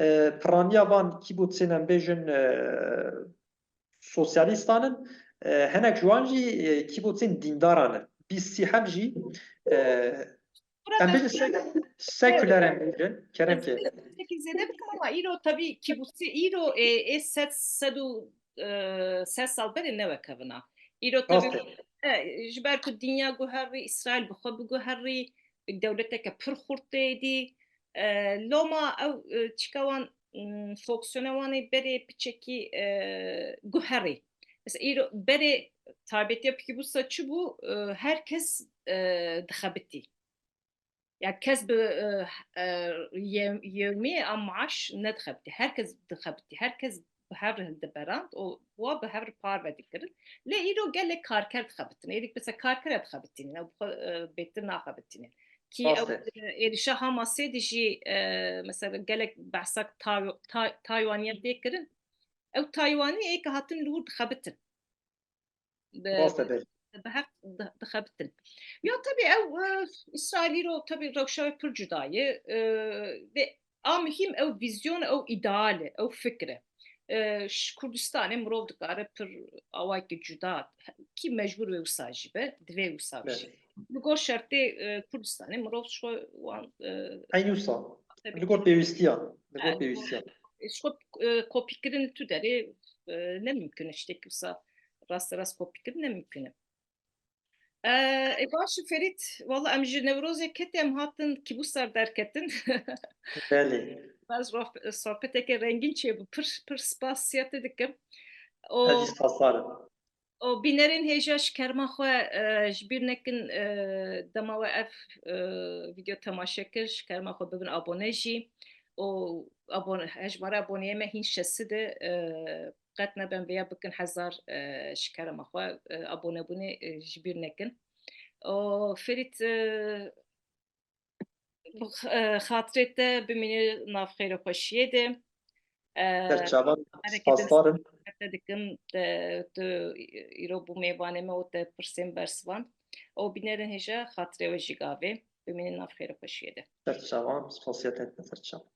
E, piraniya van kîbotsên, em bêjin, e, sosyalîstan in, e, hinek ji wan jî, e, kîbotsên dîndaran in. Bîst sî heb jî, e, em bêjin sek-, seküler, em bêjin, kerem ke. Piştekî zêde bikim ama îro tabî kîbotsê îro, e, ê sed, sed û, e, sed sal berê ne wek ev in a. Îro tabî, e, ji ber ku dinya guherî, Îsraîl bi xwe biguherî, dewleteke pir xurt tê dî. E, loma ew, e, çika wan, m, fonksiyona wan ê berê piçekî, e, guherî. Mesela îro berê taybetiya kîbotsa çi bû? E, her kes, e, dixebitî. Ya kes bi, e, e, yem-, yewmî a maaş nedixebitî. Her kes dixebitî. Her kes bi hev re hildiberand û wa bi hev re parve dikirin. Lê îro gelek karker dixebitin. Êdî mesela karker dixebitînin. Ew bi xwe, e, bêtir naxebitînin. Kî ew, e, êrişa Hamasê de jî, e, mesela gelek behsa Tay-, Tay-, Taywaniyê tê kirin. Ew Taywanî ê ke hatin li wir dixebitin. Bi, bi hev di-, dixebitin. Ya tabî ew, e, Îsraîl îro tabî rewşa wê pir cuda ye. E, vê a muhîm ew vîzyon, ew îdeal e, ew fikr e. E, ji Kurdistanê mirov dikare pir awayekî cuda, kî mecbûr wê wisa jî be, divê wisa be jî. Li gor şertê, e, Kurdistanê mirov ji xwe wan, e, Eynî wisa. Li gor pêwîstiyan. Li gor pêwîstiyan. Ji xwe, e, kopîkirin tu derê, e, ne mimkun e, tiştekî wisa rasterast kopîkirin ne mimkun e. E, e, baş e Ferît, walla em ji Newrozê ketê em hatin kîbûsar derketin. Belê. Baz roh-, sohbeteke rengîn çêbû. Pir, pir spasiya te dikim. O, ez jî spasdar im. Û bînerên hêja ji kerema xwe, e, ji bîr nekin, e, dema we ev, e, vîdeo temaşe kir, ji kerema xwe bibin abone jî. Û abone, hejmara aboneyê me hîn şesid e, e, qet neben vêya bikin hezar, e, ji kerema xwe, e, abonebûnê, e, ji bîr nekin. Û Ferît, e, Bi x-, e, xatirê te bimîne nav xêr û xweşiyê de. E, Ser çavan, herekê te spasdar im. Te dikim, te, tu îro bû mêvanê me û te pirsên bersivand. Û bînerên hêja xatirê we jî gavê. Bimîne nav xêr û xweşiyê de. Ser çavan, spasiya te, ser çavan.